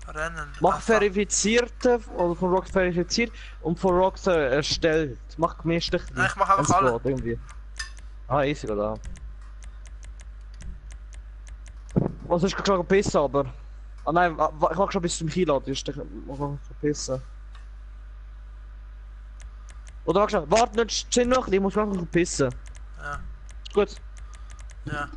Rennen. Mach Ah, verifizierte oder von Rockstar verifiziert und von Rockstar erstellt. Mach gemischt dich. Nein, ich mach einfach alle. Irgendwie. Ah, easy, oder? Was hast du gerade gepissen, aber? Ah nein, ich mach schon bis zum Kilo, du hast dich gepissen. Oder warte schon, warte nicht, chill noch, ich muss noch pissen. Ja. Gut. Ja.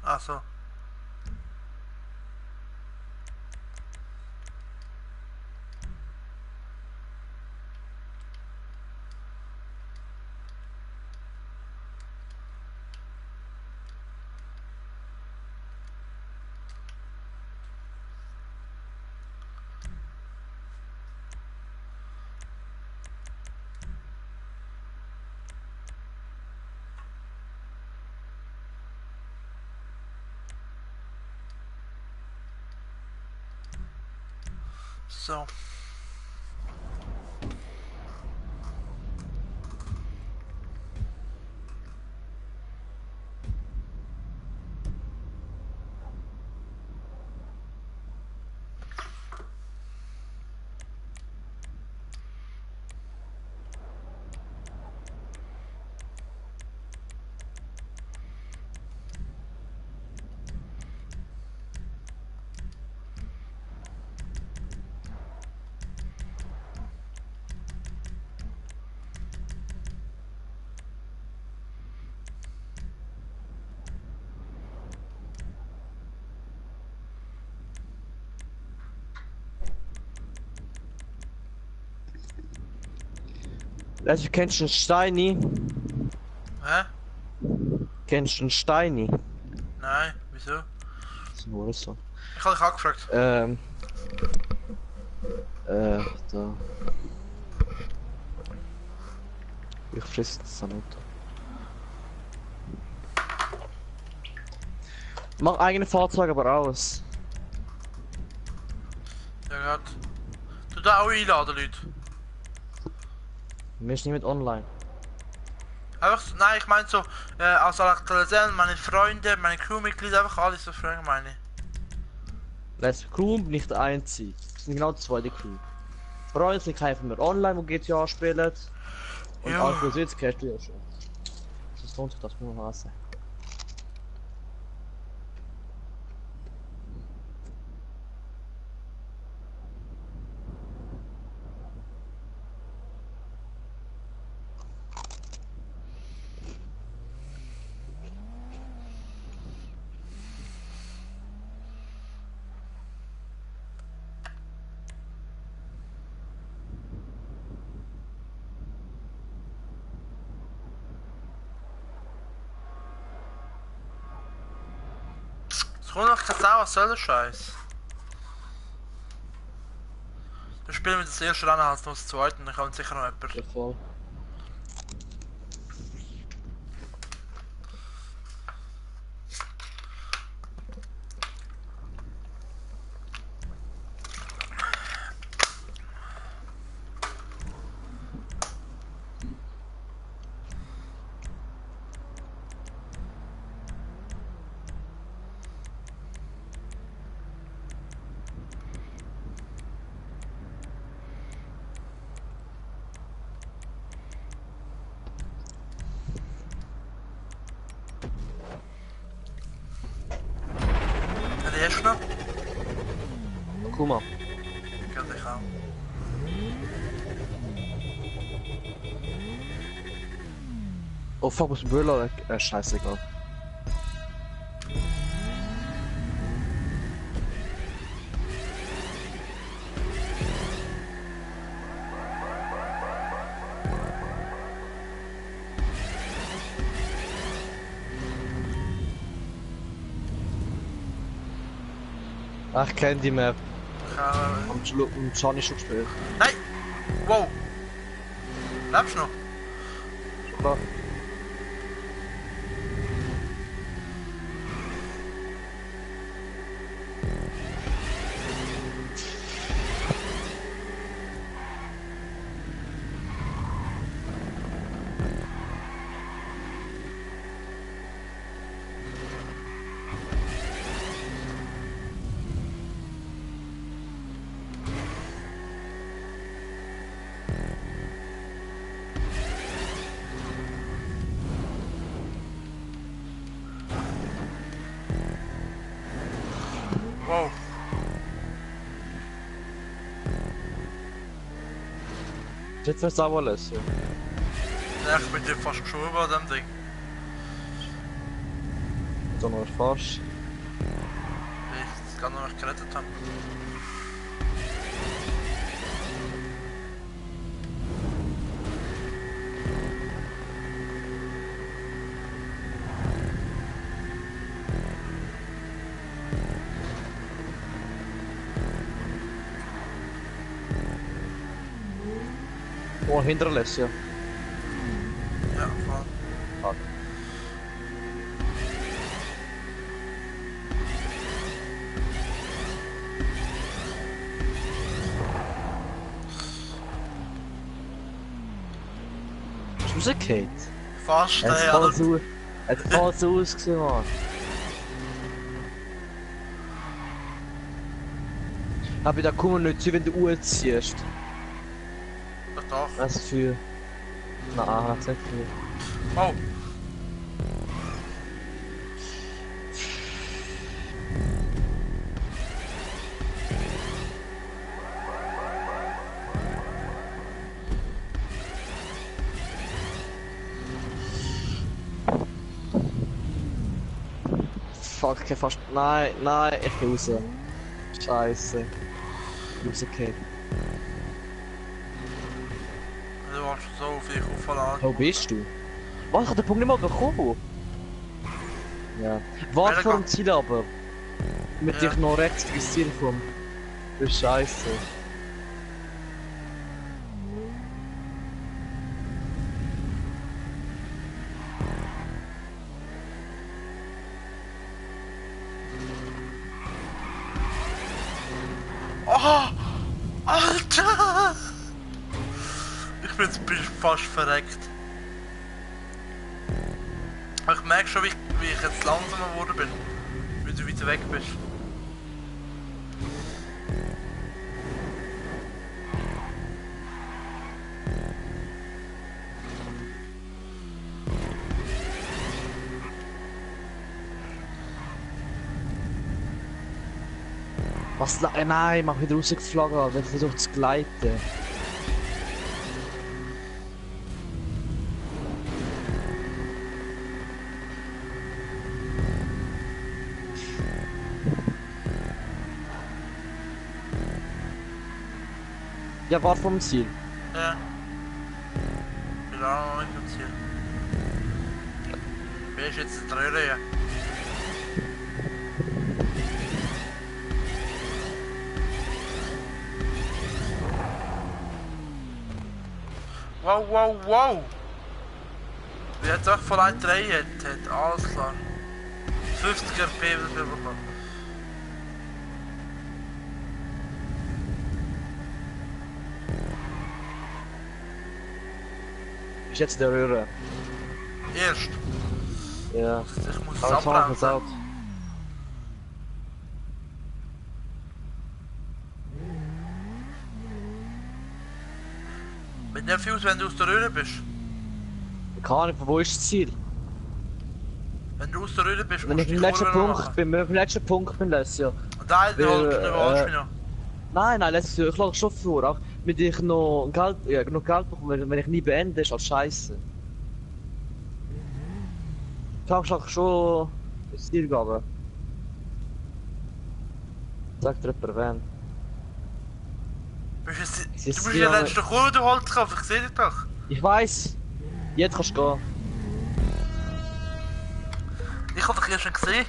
Ach so. So. Also kennst du einen Steini? Hä? Kennst du einen Steini? Nein, wieso? Das ist nur so. Ich habe dich angefragt. Da. Ich fresse das Sanuto. Mach eigene Fahrzeuge aber aus. Ja, gerade. Du da auch einladen, Leute. Wir sind nicht mit online. Einfach, nein, ich meine so, als Aktualisieren, meine Freunde, meine Crewmitglieder, einfach alle so Freunde, meine ich. Let's Crew nicht der einzige. Es sind genau zwei die Crew. Freunde sind keine mehr online, die GTA spielen. Und Ja. Alpha Sitz kennst du ja schon. Das lohnt sich, das muss man sagen. Es kommt doch keine Sau, was soll der Scheiß? Wir spielen mit das erste Rennen als nur das zweite und dann kommt sicher noch jemand. Ja, voll. Ja, die hast du noch? Guck mal. Ja, ich auch. Oh fuck, was Böller? Scheißegal. Ach, ich kenn die Map. Ich auch, Und Johnny schon gespielt. Nein! Wow! Lebst du noch? Ja. Wow! Jetzt wird's auch alles. Ja. Ja, ich bin dir fast geschoben an dem Ding. Da noch fast. Wie ich das gerade noch nicht gerettet habe. Oh, hinterlässt, ja. Ja, voll. Fuck. Ist rausgefallen? Fast, Es ey, hat Alter. so, es hat so ausgesehen, Mann. Aber da kommen nicht zu, wenn du Uhr ziehst. Doch, doch. Was für... Na, hat's nicht viel. Oh! Fuck, ich hab fast... Nein, nein, ich bin raus. Scheiße. Ich bin rausgefallen. Du hast so viel aufgeladen. Wo bist du? Was? Ich hab den Punkt nicht mal bekommen. Ja. Warte vor dem Ziel aber. Damit Ja. ich noch rechts ins Ziel komme. Das ist scheiße. Oh! Alter! Bin fast verreckt. Ich merke schon, wie ich jetzt langsamer geworden bin. Weil du weiter weg bist. Was? Nein, mach wieder rausgeflogen, Alter. Ich versuche zu gleiten. Ja, war vom Ziel. Ja. Wie lange noch nicht am Ziel? Wer ist jetzt der Röhre? Wow, wow, wow! Wie hat doch von einer 3 hat, alles klar. 50 RP dafür bekommen. Ist jetzt der Röhre. Erst. Ja. Ich muss es Aber jetzt machen wir es abbremsen. out. Mit nicht viel, wenn du aus der Röhre bist. Keine Ahnung, von wo ist das Ziel? Wenn du aus der Röhre bist, Wenn musst ich du im die letzten Kurve noch Punkt machen. bin, beim letzten Punkt bin, Lesja. Und da überholst du mich noch. Nein, letztes Jahr, ich lag schon vor, auch mit ich noch Geld, ja, genug Geld bekomme, wenn ich nie beende, ist halt scheiße. Ich hab schon ins Ziel gegangen. Sagt dir jemand wen? Du ist bist in die der andere- letzten Kurve, du Holzkopf, ich seh dich doch. Ich weiss! Jetzt kannst du gehen. Ich hab dich ja schon gesehen.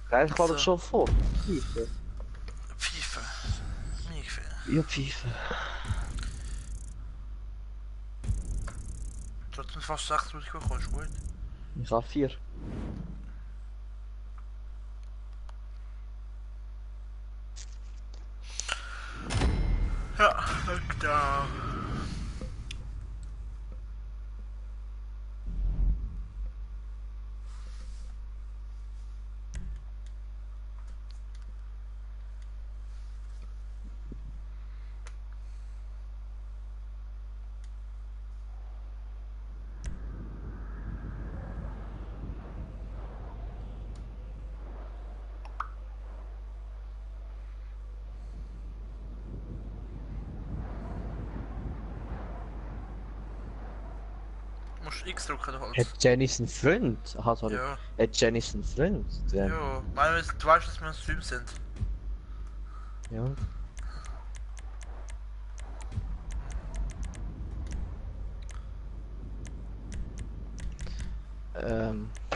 Geil, ich war So. doch schon vor. Pfeife. Pfeife. Nie gefällt. Ja, Pfeife. Trotzdem fast 6000 gekommen, ist gut. Ich habe 4. Ja, da. Musst X drücken, der Holz. Hat Jennys einen Freund? Aha, sorry. Ja, Hat Jennys einen Freund? Der. ja. Weil du weißt, dass wir im Stream sind. Ja.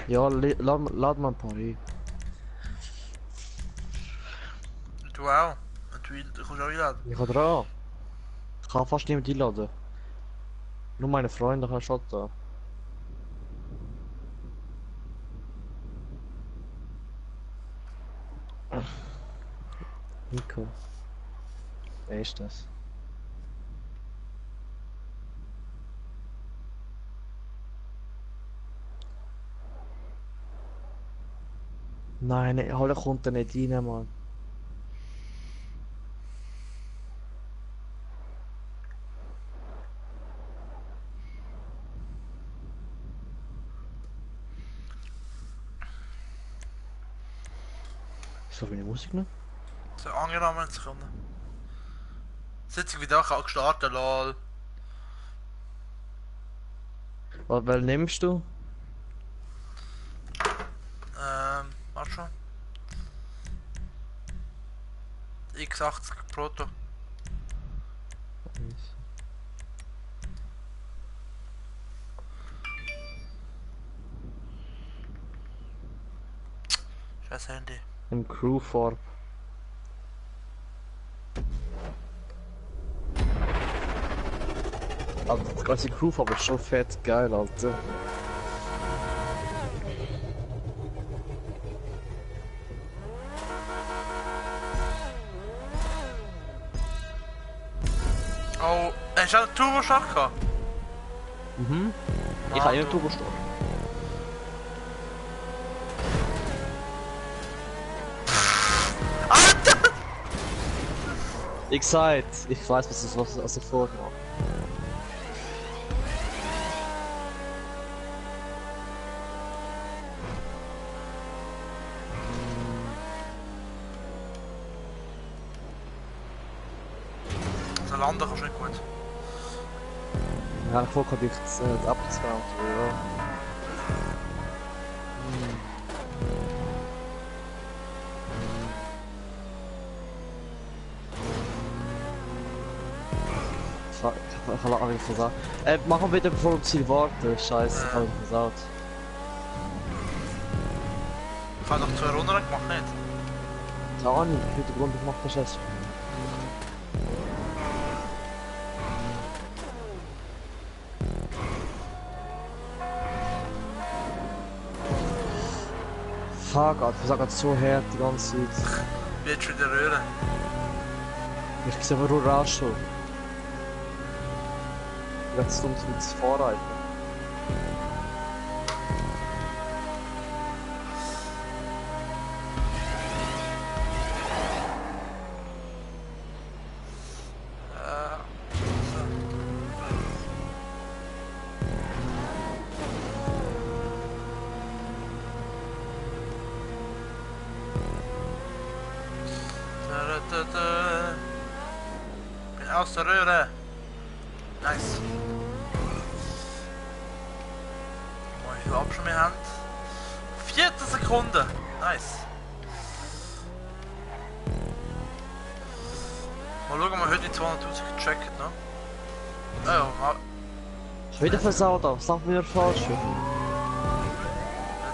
Ja, lad mal ein paar ein. Du auch. Und du kannst auch einladen. Ich kann dran. Ich kann fast niemand einladen. Nur meine Freunde können schon da. Nico. Wer ist das? Nein, Halle kommt da nicht rein, Mann. Ist da meine Musik noch? So angenommen zu kommen. Sitzung wieder auch gestartet, lol. Was nimmst du? Warte schon. X80 Proto. Scheiß Handy. Im Crewfarb. Aber das ganze Crewfarb ist schon fett geil, Alter. Oh, hast du auch einen Turbo-Shot gehabt? Mhm. Ich habe ja einen Turbo-Stock. Alter! Ich weiß, was ich vormache. Also landen kannst du nicht gut. Ja, ich wollte dich abzweigen, ja. Ich habe alles versagt. Machen wir wieder bevor wir Ziel warten. Scheiße, ich habe versagt. Ich habe doch 2 Runden gemacht, nicht? Ja, nicht. Ich würde Grund, ich mache das jetzt. Fuck, Alter, ich versage so hart die ganze Zeit. Wird schon wieder rühren. Ich sehe aber nur raus schon. Ganz dumm mit dem Fahrrad. Bin aus der Röhre. Nice. Mal hier Abstand in Hand. 4. Sekunde. Nice. Mal schauen, ob wir heute die 200.000 gecheckt, ne? Ja, ja, mal. Schon wieder versaut, aber sag mir falsch. Ich würde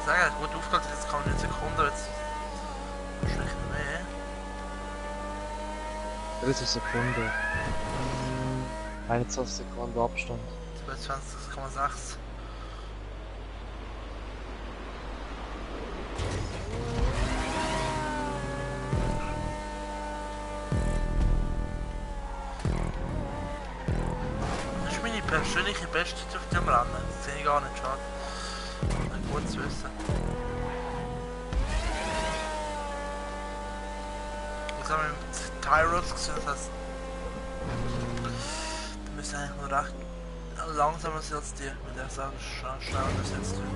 sagen, gut aufgehalten, jetzt kann man 9 Sekunden, jetzt. Wahrscheinlich mehr. 30 Sekunden. 21 Sekunden Abstand. 22,6. Das ist meine persönliche Bestzeit auf dem Rennen. Das sehe ich gar nicht, schade. Gut zu wissen. Was haben wir mit Tyros gesehen? Das heißt, wir müssen eigentlich nur recht langsamer sein als die, mit der Sache schneller besetzt wird.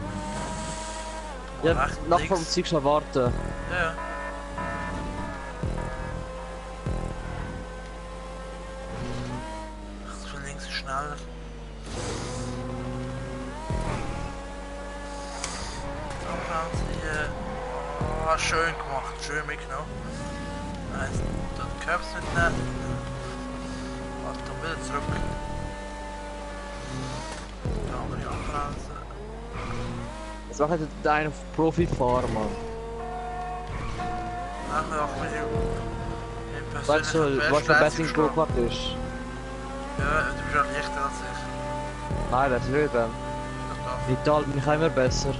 Ja, nach dem Ziel schon warten. Ja, ja. Rechts von links ist schneller. Oh, schön gemacht, schön mitgenommen. Nice, den Curbs mitnehmen. Achtung, wieder zurück. Da haben wir die Anbremse. Das macht der eine Profi-Fahrer, Mann. Nachher auch mit dem Weißt du, was der beste in Go-Kart ist? Ja, du bist auch leichter als ich. Nein, das nicht. Doch, In Italien bin ich immer besser.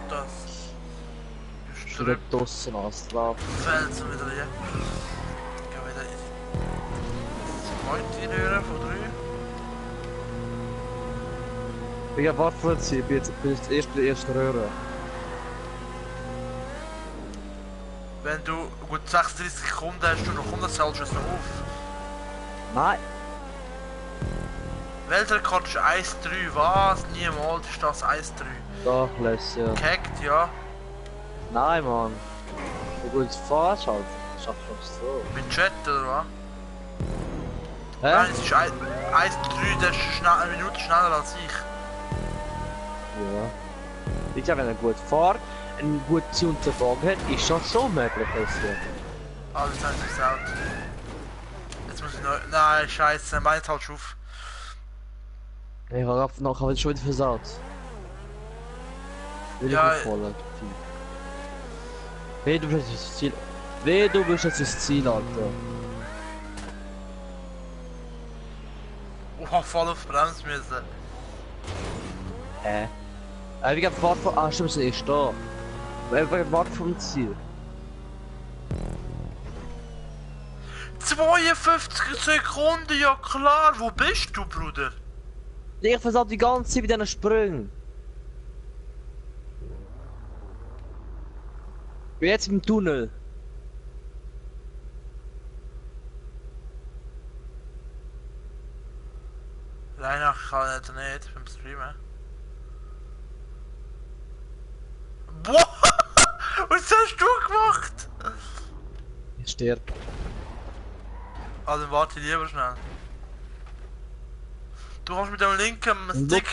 doch. Das. Bist Ich du bin draussen als Lauf. Felsen wieder hier. Geh wieder in die zweite Röhre von 3. Ich habe Warte ich bin jetzt erst bei der ersten Röhre. Wenn du gut 36 Sekunden hast, du noch 100 Celsius noch auf. Nein! Weltrekord ist 1,3. Was? Niemals ist das 1,3. Doch, lässt ja. Gehackt, ja. Nein, Mann. So gut fahrst halt. Schaffst du das so. Mit Chat oder was? Hä? Nein, es ist 1,3, der ist eine Minute schneller als ich. Ja. Ich glaube, wenn er gut fährt, eine gute Unterwagen hat, ist das schon möglich. Also. Alles haben sie versaut. Jetzt muss ich neu... Nein, scheiße, meine halt schon auf. Ich habe nachher wieder schon wieder versaut. Will Ja, ich voll. Weh, du bist jetzt das Ziel. Weh, du bist jetzt das Ziel, Alter. Oh, voll auf Bremse müssen. Wegen der Fahrt von... Ah, stimmt, es ist da. Wegen der Fahrt vom Ziel. 52 Sekunden, ja klar. Wo bist du, Bruder? Ich versaut die ganze Zeit bei diesen Sprüngen. Ich bin jetzt im Tunnel. Reinach kann nicht beim Streamen. Boah! Was hast du gemacht? Ich sterbe. Ah, dann warte ich lieber schnell. Du kannst mit dem linken Stick...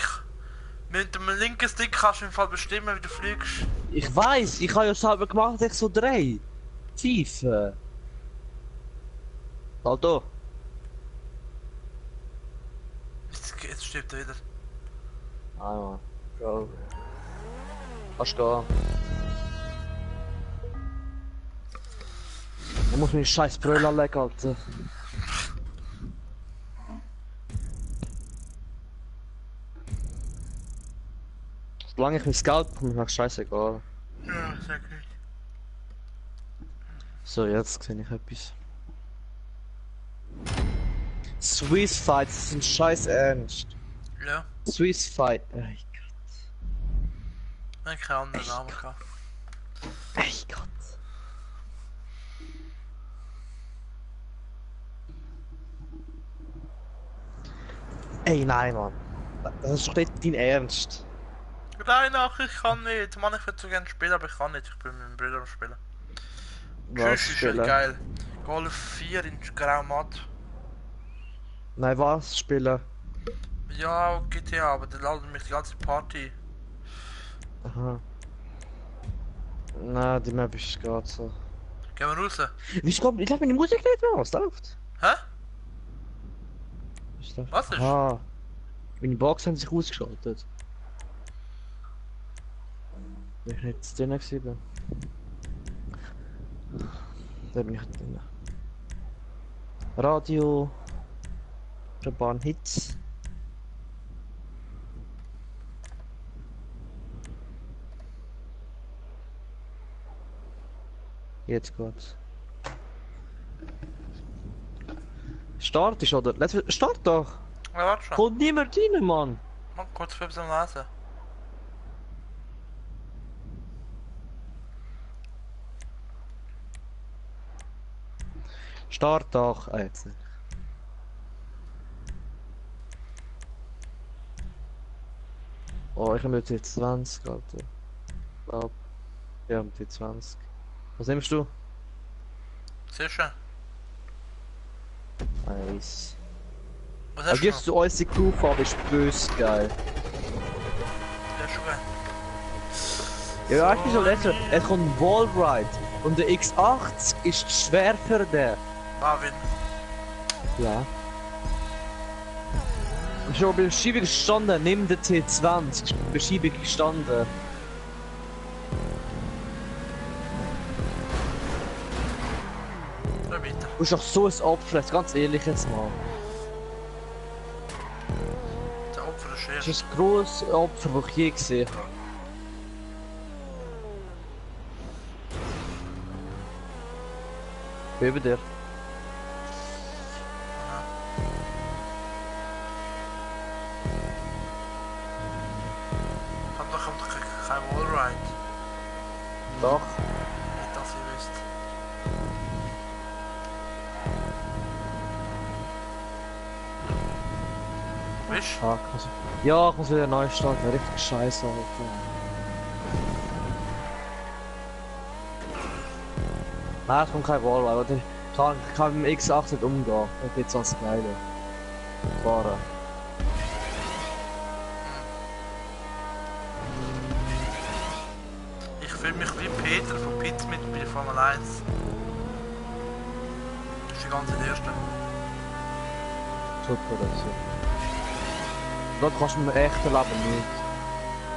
Mit dem linken Stick kannst du im Fall bestimmen, wie du fliegst. Ich weiß, ich habe ja selber gemacht, dass ich so drehe. Tiefe. Alto. Jetzt stirbt er wieder. Ah, Mann. Go. Kannst gehen. Ich muss mir scheiß Brille anlegen, Alter. Solange ich mein Geld bekomme, ist mir scheißegal. Ja, sehr gut. So, jetzt sehe ich etwas. Swiss Fight, das ist ein scheiß Ernst. Ja, Swiss Fight. Ey ich habe keinen anderen Namen gehabt. Gott. Ey, nein, Mann. Das ist doch nicht dein Ernst. Reinach, ich kann nicht. Mann, ich würde so gerne spielen, aber ich kann nicht. Ich bin mit meinem Bruder am Spielen. Tschüss, ist ja geil. Golf 4 in Grau Matt. Nein, was? Spielen? Ja, GTA, aber dann laden mich die ganze Party. Aha. Nein, die Map ist gerade so. Gehen wir raus. Wieso kommt... Ich glaube, meine Musik nicht mehr. Was läuft? Hä? Was läuft? Was ist? Aha. Meine Box haben sich ausgeschaltet. Bin ich nicht drin gewesen? Da bin ich nicht drin. Radio. Bahn Hits. Jetzt geht's. Start ist oder? Start doch! Ja, warte schon. Kommt niemand rein, Mann! Mal kurz für zum Lesen. Start doch! Ah, jetzt nicht. Oh, ich habe jetzt die 20, Alter. Glaub. Ja, mit die 20. Was nimmst du? Sehr schön. Nice. Was Aber hast du gibst du unsere Crewfarbe, ist böse geil. noch? Ja, schon geil. Ja, weißt du, so letzter, es kommt ein Wallride und der X80 ist schwer für den. Marvin. Ja. Ich habe bei der Schiebung gestanden, nimm den T20, ich bin bei der Schiebung gestanden. Da weiter. Du bist doch so ein Opfer, jetzt ganz ehrlich jetzt mal. Der Opfer ist Das erst. ist das grosses Opfer, das ich je gesehen habe. Bin über dir. Kommt doch kein Wallride. Doch. Nicht, dass ihr wisst. Wisch? Fuck, also. Ja, ich muss wieder neu starten, richtig scheiße, Alter. Nein, es kommt kein Wallride, ich kann mit dem X8 nicht umgehen. Das geht sonst geil. Fahren. Ich fühle mich wie Peter von Pizza mit bei der Formel 1. Das ist die ganze erste. Super, also. Da kannst du im echten Leben nicht.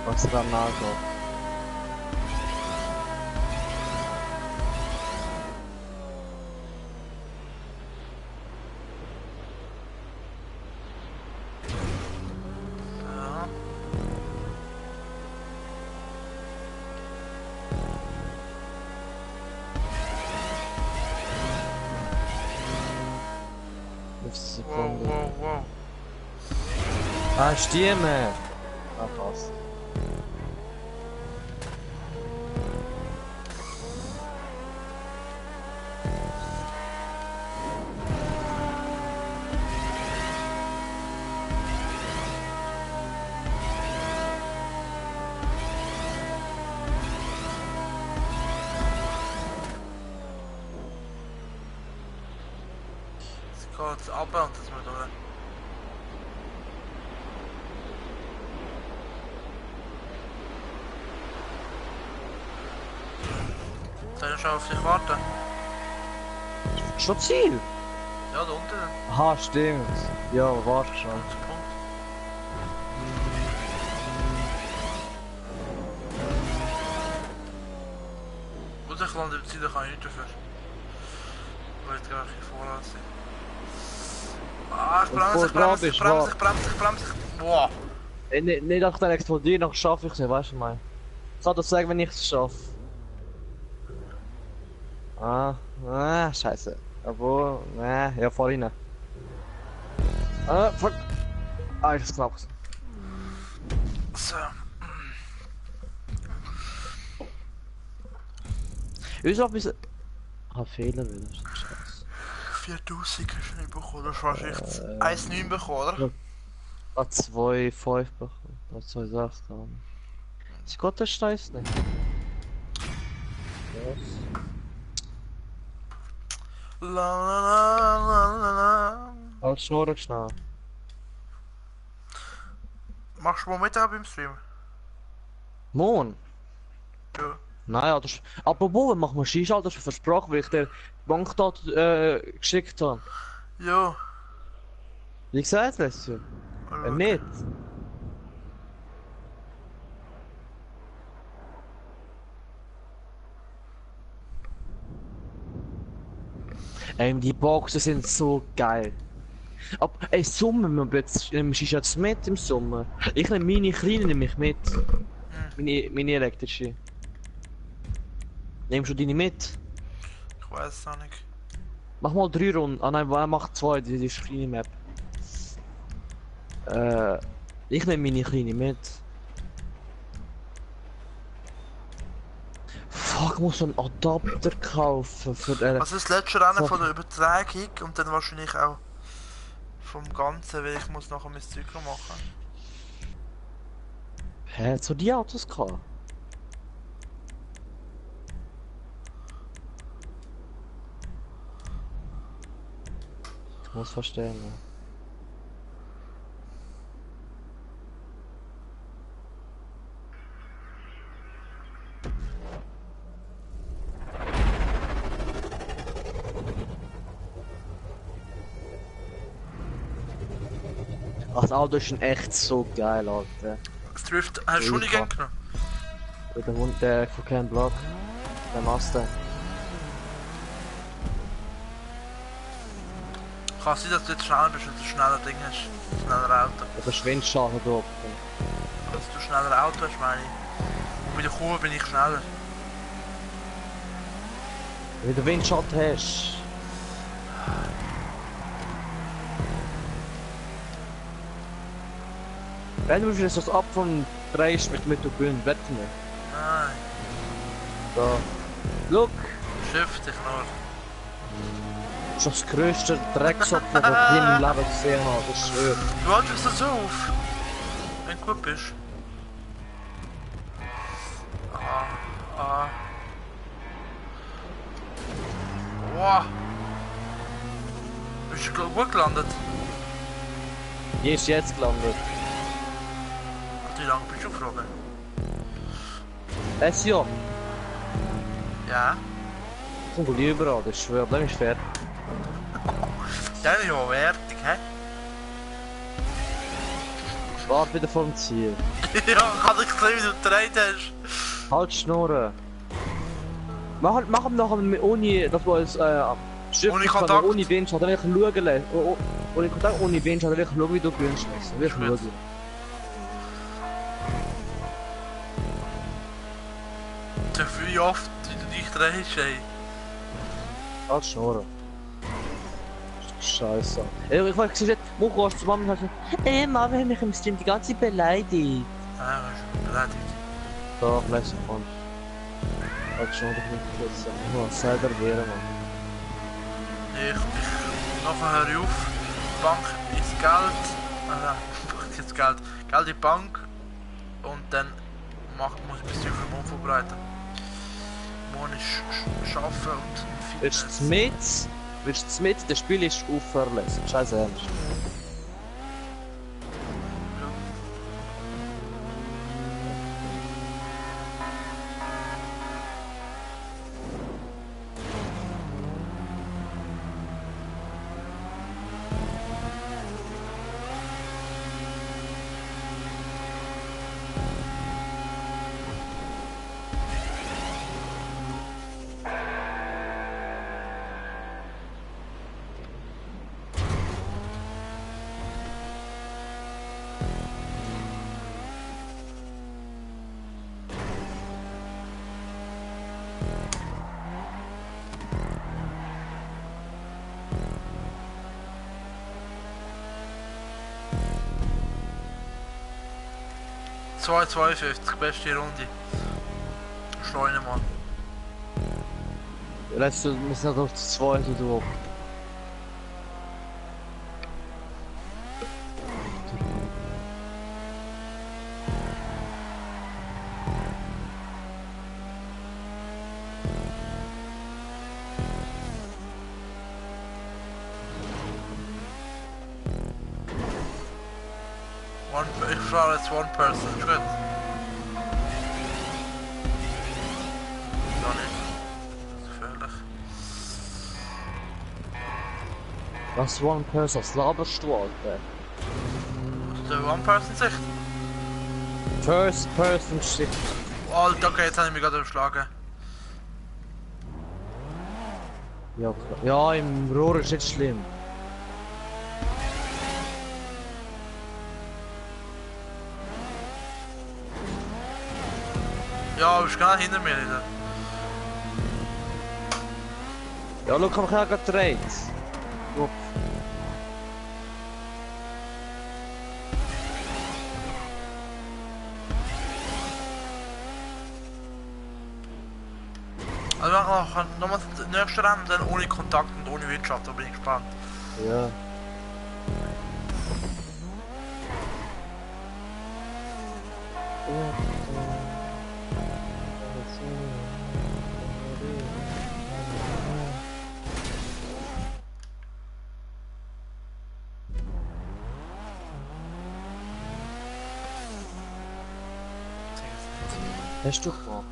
Was dann angeht. Ja. Wow, wow, wow. Ah, Stimme! Ah, passt. Es geht runter und das mal durch. Soll ich schon auf dich warten? Schon Ziel? Ja, da unten. Aha, stimmt. Ja, warte schon. Punkt. Und ich lande im Ziel, da kann ich nicht dafür. Weil ich gerade hier vorlasse. Ah, ich bremse. Boah. Nicht nach der explodieren, noch schaffe ich es nicht, weißt du mal. Ich kann das sagen, wenn ich es schaffe. Scheiße. Obwohl, ja, fahr rein. Fuck. Ah, ist knapp. So. Wieso ein bisschen... Ah, Fehler wieder. Scheiße. 4000 hast du nicht bekommen, das war echt 1,9 bekommen, oder? Ah, 2,5 bekommen. Ah, 2,6 haben. Sie geht der Scheiß nicht. Was? La. Halt schnurren schnell. Machst du mal mit beim Stream? Mon? Ja. Naja, das... Apropos, machen wir Skischalter schon versprochen, weil ich dir Bankdaten geschickt habe. Ja. Wie gesagt, weißt du? Nicht. Die Boxen sind so geil. Aber ey, Sommer, nimmst du jetzt mit im Sommer? Ich nehme meine kleine nehme ich mit. Meine elektrische. Nimmst du deine mit? Ich weiß es noch nicht. Mach mal 3 Runden. Ah nein, mach 2, die ist kleine Map. Ich nehme meine kleine mit. Fuck, ich muss so einen Adapter kaufen für Also das letzte Rennen von der Übertragung und dann wahrscheinlich auch vom Ganzen, weil ich muss nachher mein Zeug noch machen. Hä, hat so die Autos gehabt? Ich muss verstehen. Ja. Ach, das Auto ist schon echt so geil, Alter. Das Drift, hast du schon nicht genommen? Der Hund, der von keinem Block. Der Master. Kann sein, dass du jetzt schneller bist, weil du ein schneller Ding hast. Schneller Auto. Der Schwindschaden da. Dass du schneller Auto hast, meine ich. Und bei der Kurve bin ich schneller. Wenn du Windschatten hast. Wenn du jetzt das ab von drehst mit der grünen Wette. Nein. Da. Look! Schiff dich nur. Das ist das grösste Drecksopfer, das ich in meinem Leben gesehen habe, das schwör. Du haltest das so auf. Wenn du gut bist. Wow. Bist du gut gelandet? Hier ist jetzt gelandet. Wie lange bist du geflogen? Das ja. Ja. Kommt gut überall, das schwör, das ist fair. Dann ist ja wertig, hä? Warte wieder vor dem Ziel. Ja, ich hab nicht gesehen, wie du gedreht hast. Halt Schnurren. Mach ihm nachher ohne, dass wir uns Ohne Kontakt. ohne Wind hat er wirklich schauen lassen. Ohne Kontakt, ohne Wind hat er wirklich schauen, wie du gewinnst. Wirklich Gut. schauen. Wie oft wie du dich drehst, ey. Halt Schnurren. Scheiße. Ich weiß nicht, wo kommst du Mama und sagt, Mama, wir haben mich im Stream die ganze Zeit beleidigt. Ja, ich bin beleidigt. Doch, lass ihn kommen. Halt Schnurren, ich nicht kurz sagen. Ich muss selber wehren, Mann. Nachher höre ich auf. Bank ist Geld. Jetzt Geld. Geld in die Bank. Und dann muss ich ein bisschen für morgen vorbereiten. Morgen ist Arbeiten und Willst Fitness. du mit? Das Spiel ist aufverlässig. Scheiße ernst. ...2,52, beste Runde. Schleune mal. Letzte müssen noch auf 2 durch. Ich fahre jetzt One Person, ist gut. Gar nicht. Das ist gefährlich. Was One Person? Was laberst du, Alter? Aus der One Person Sicht. First Person Shit. Alter, okay, jetzt habe ich mich gerade überschlagen. Ja, im Rohr ist nicht schlimm. Ja, du bist genau hinter mir wieder. Ja, schau, ich habe gerade gedreht. Guck. Also wir machen nochmal das nächste Rennen, dann ohne Kontakt und ohne Wirtschaft, da bin ich gespannt. Ja. Hast du gemacht?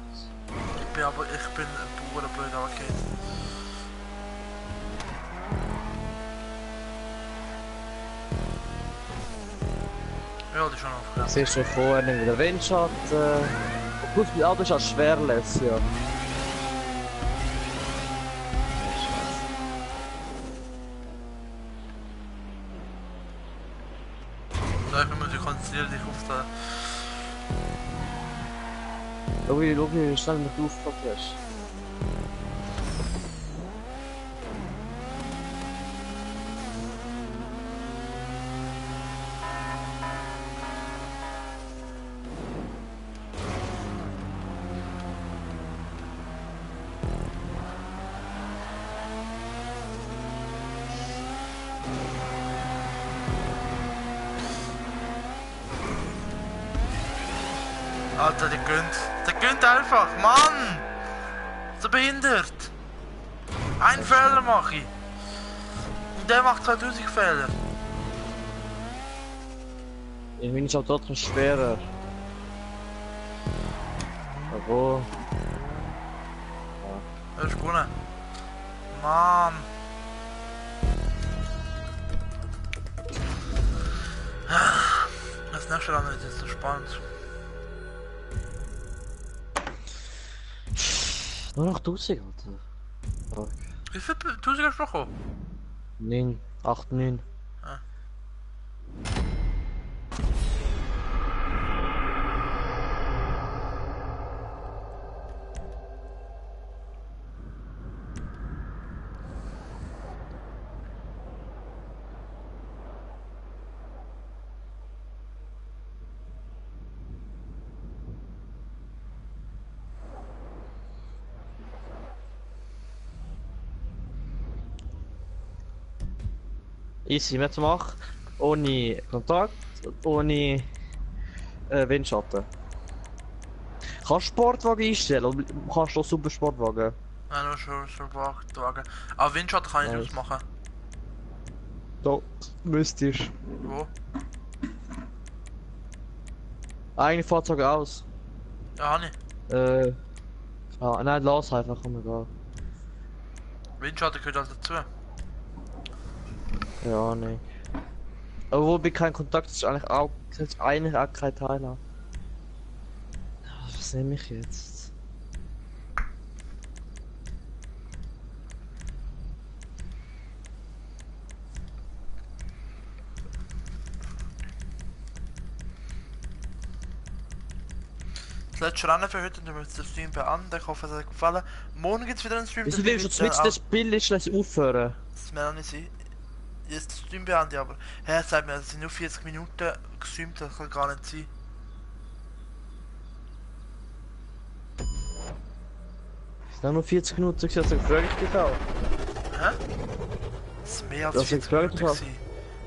Ich bin ein Bauernblöd, aber geht. Ja, die ist schon aufgegangen. Siehst du vorne wieder Windschatten. Plus mit Auto ist auch schwerless, ja. Dafür muss ich konzentrieren dich auf den... Schau wie schnell mit du aufgepackt hast. Alter, der gönnt. Der gönnt einfach, Mann! So behindert! Ein Fehler mache ich. Und der macht 2000 Fehler. Irgendwie ist auch trotzdem schwerer. Aber... Er ist gewonnen. Mann! Das nächste Rennen ist jetzt so spannend. Nur noch 1000, Alter. Fuck. Wie viel 1000 hast du bekommen? 9, 8, 9. Ah. Easy, mehr zu machen. Ohne Kontakt, ohne Windschatten. Kannst du Sportwagen einstellen oder kannst du auch super Sportwagen? Nein, nur schon Wagen. Aber Windschatten kann ich Nice. nicht ausmachen. Da müsstest du. Wo? Eigene Fahrzeuge aus. Ja, habe ich. Nein, lass einfach, komm egal. Windschatten gehört also dazu. Ja, nee. Obwohl bei kein Kontakt ist eigentlich auch kein Teil haben. Was nehme ich jetzt? Das letzte Rennen für heute, dann müssen wir den Stream beenden. Ich hoffe, es hat euch gefallen. Morgen gibt es wieder einen Stream. Wieso willst du jetzt das Bild ist aufhören? Das mir auch nicht sein. Jetzt den Stream beenden, aber er sagt mir, es sind nur 40 Minuten gestreamt, das kann gar nicht sein. Es sind nur 40 Minuten, ich habe gefragt dich auch. Hä? Das ist mehr als Das 40 ist gefragt, Minuten gewesen.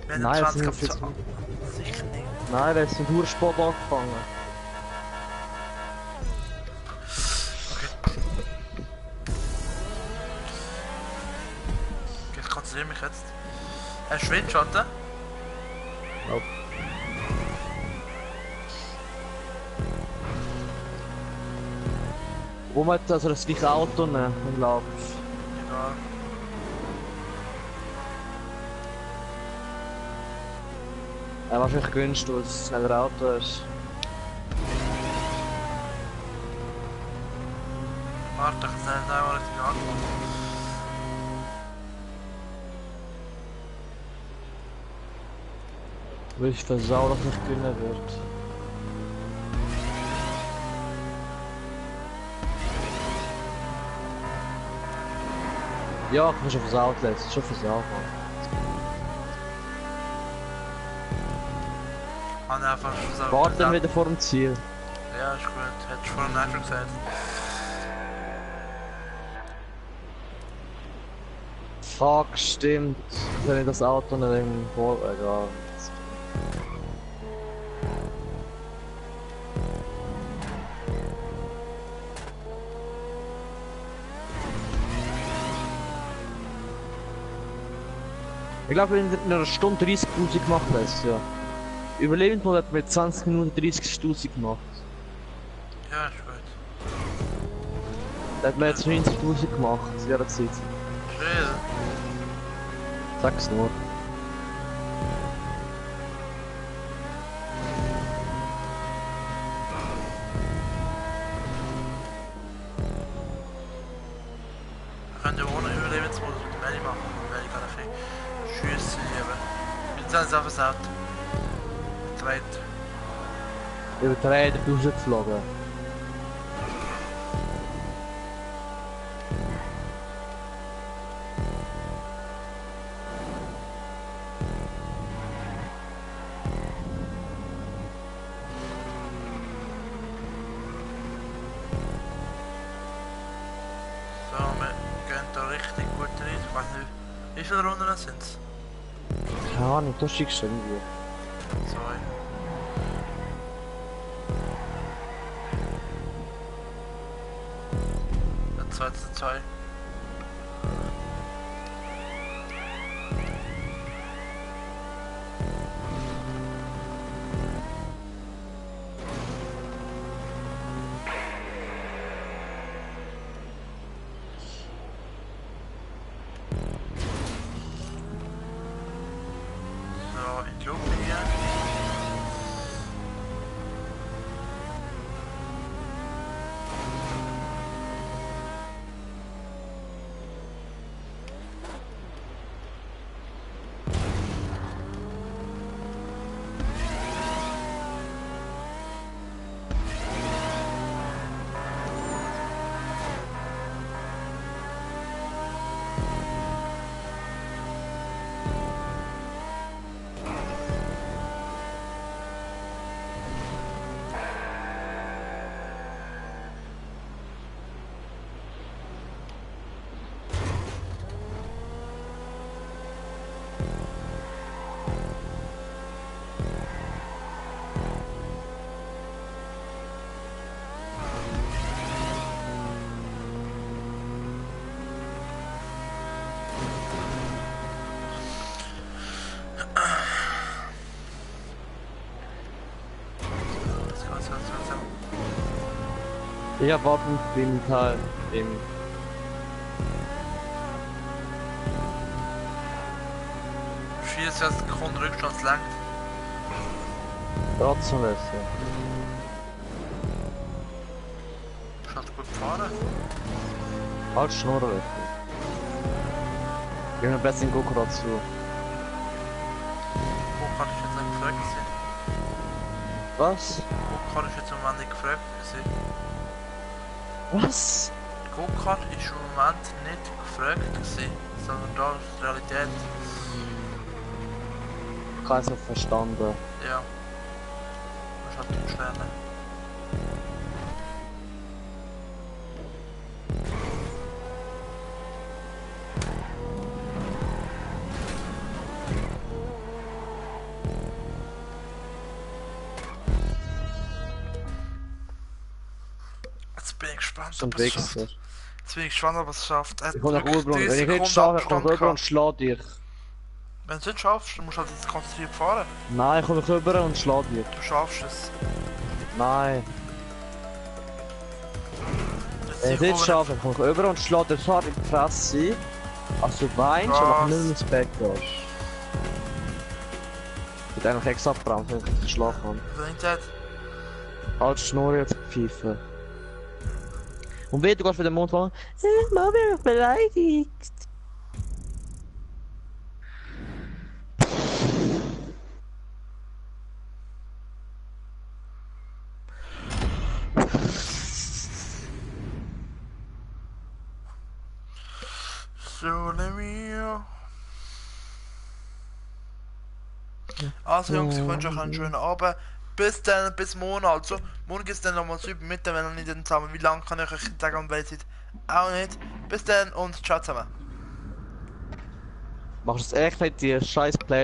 Wir haben Nein, es 20 sind ab nur 40 zu... Sicher nicht. Nein, das ist nur Sport angefangen. Ich konzentriere mich jetzt. Hast du Windschatten? Nope. Wo man also das gleiche Auto nehmen und laufst. Egal. Ja, wahrscheinlich günstig, weil es ein schneller Auto ist. Warte, ich kann es einmal richtig angucken. Weil ich versau, dass nicht gewinnen wird. Ja, ich bin schon versaut letztens, schon versaut. Mann, einfach so. Warte dann wieder vor dem Ziel. Ja, ist gut. Hättest du vorhin auch schon gesagt. Fuck, stimmt. Wenn ich das Auto nicht im Ball. Egal. Ich glaube, wenn du in einer Stunde 30.000 gemacht hast, ja. Überlebensmodell hat mit 20 Minuten 30.000 gemacht. Ja, ist gut. Da hat man jetzt 90.000 gemacht, in dieser Zeit. Schön. Sag's nur. Wir können ja ohne Überlebensmodus mit dem Manny machen, weil ich kann ein bisschen Schüsse geben. Wir sind einfach versaut. Dreht. Über die Räder rausgeflogen. So, wir gehen da richtig gut rein. Ich weiß nicht, wie viele Runden sind es? Keine Ahnung, da schickst du irgendwie. 2. Der zweite 2. So, in die Luft hier. Ja, warten beim Teil im. Schießt erst Sekunden Rückstand lang. Trotzdem lösen. Schaut gut gefahren. Halt Schnurren lösen. Gehen wir besser in Go-Kart zu. Wo kann ich jetzt nicht gefragt sein? Was? Go-Kart ist jetzt im Moment nicht gefragt gewesen. Was? Go-Kart ist im Moment nicht gefragt gewesen, sondern da ist die Realität. Keins nicht verstanden. Ja. Muss halt Deutsch lernen. Jetzt bin ich gespannt, So ein ob es schafft. Wichser. Jetzt bin ich gespannt, ob es schafft. Ich komm nach oben und wenn ich nicht schaffe, ich komm rüber und schlag dich. Wenn du es nicht schaffst, dann musst du halt jetzt konzentriert fahren. Nein, ich komm rüber und schlag dich. Du schaffst es. Nein. Jetzt Wenn ich sieh, nicht wo schaffe, ich komm rüber und schlag dich hart in die Fresse. Als du weinst und nachher nicht mehr ins Bett gehst. Ich hätte eigentlich extra abgebrannt, wenn ich geschlafen habe. wir sind dort. Halt Schnur jetzt pfeifen. Und wie du gehst für den Mund machen, Mama mich beleidigt. Sole mio. Also Jungs, ich wünsche euch einen schönen Abend. Bis dann, bis morgen also. Morgen ist dann nochmal super mit, wenn ihr nicht zusammen. Wie lange kann ich euch sagen und welche Zeit? Auch nicht. Bis dann und ciao zusammen. Machst du es echt nicht, die scheiß Play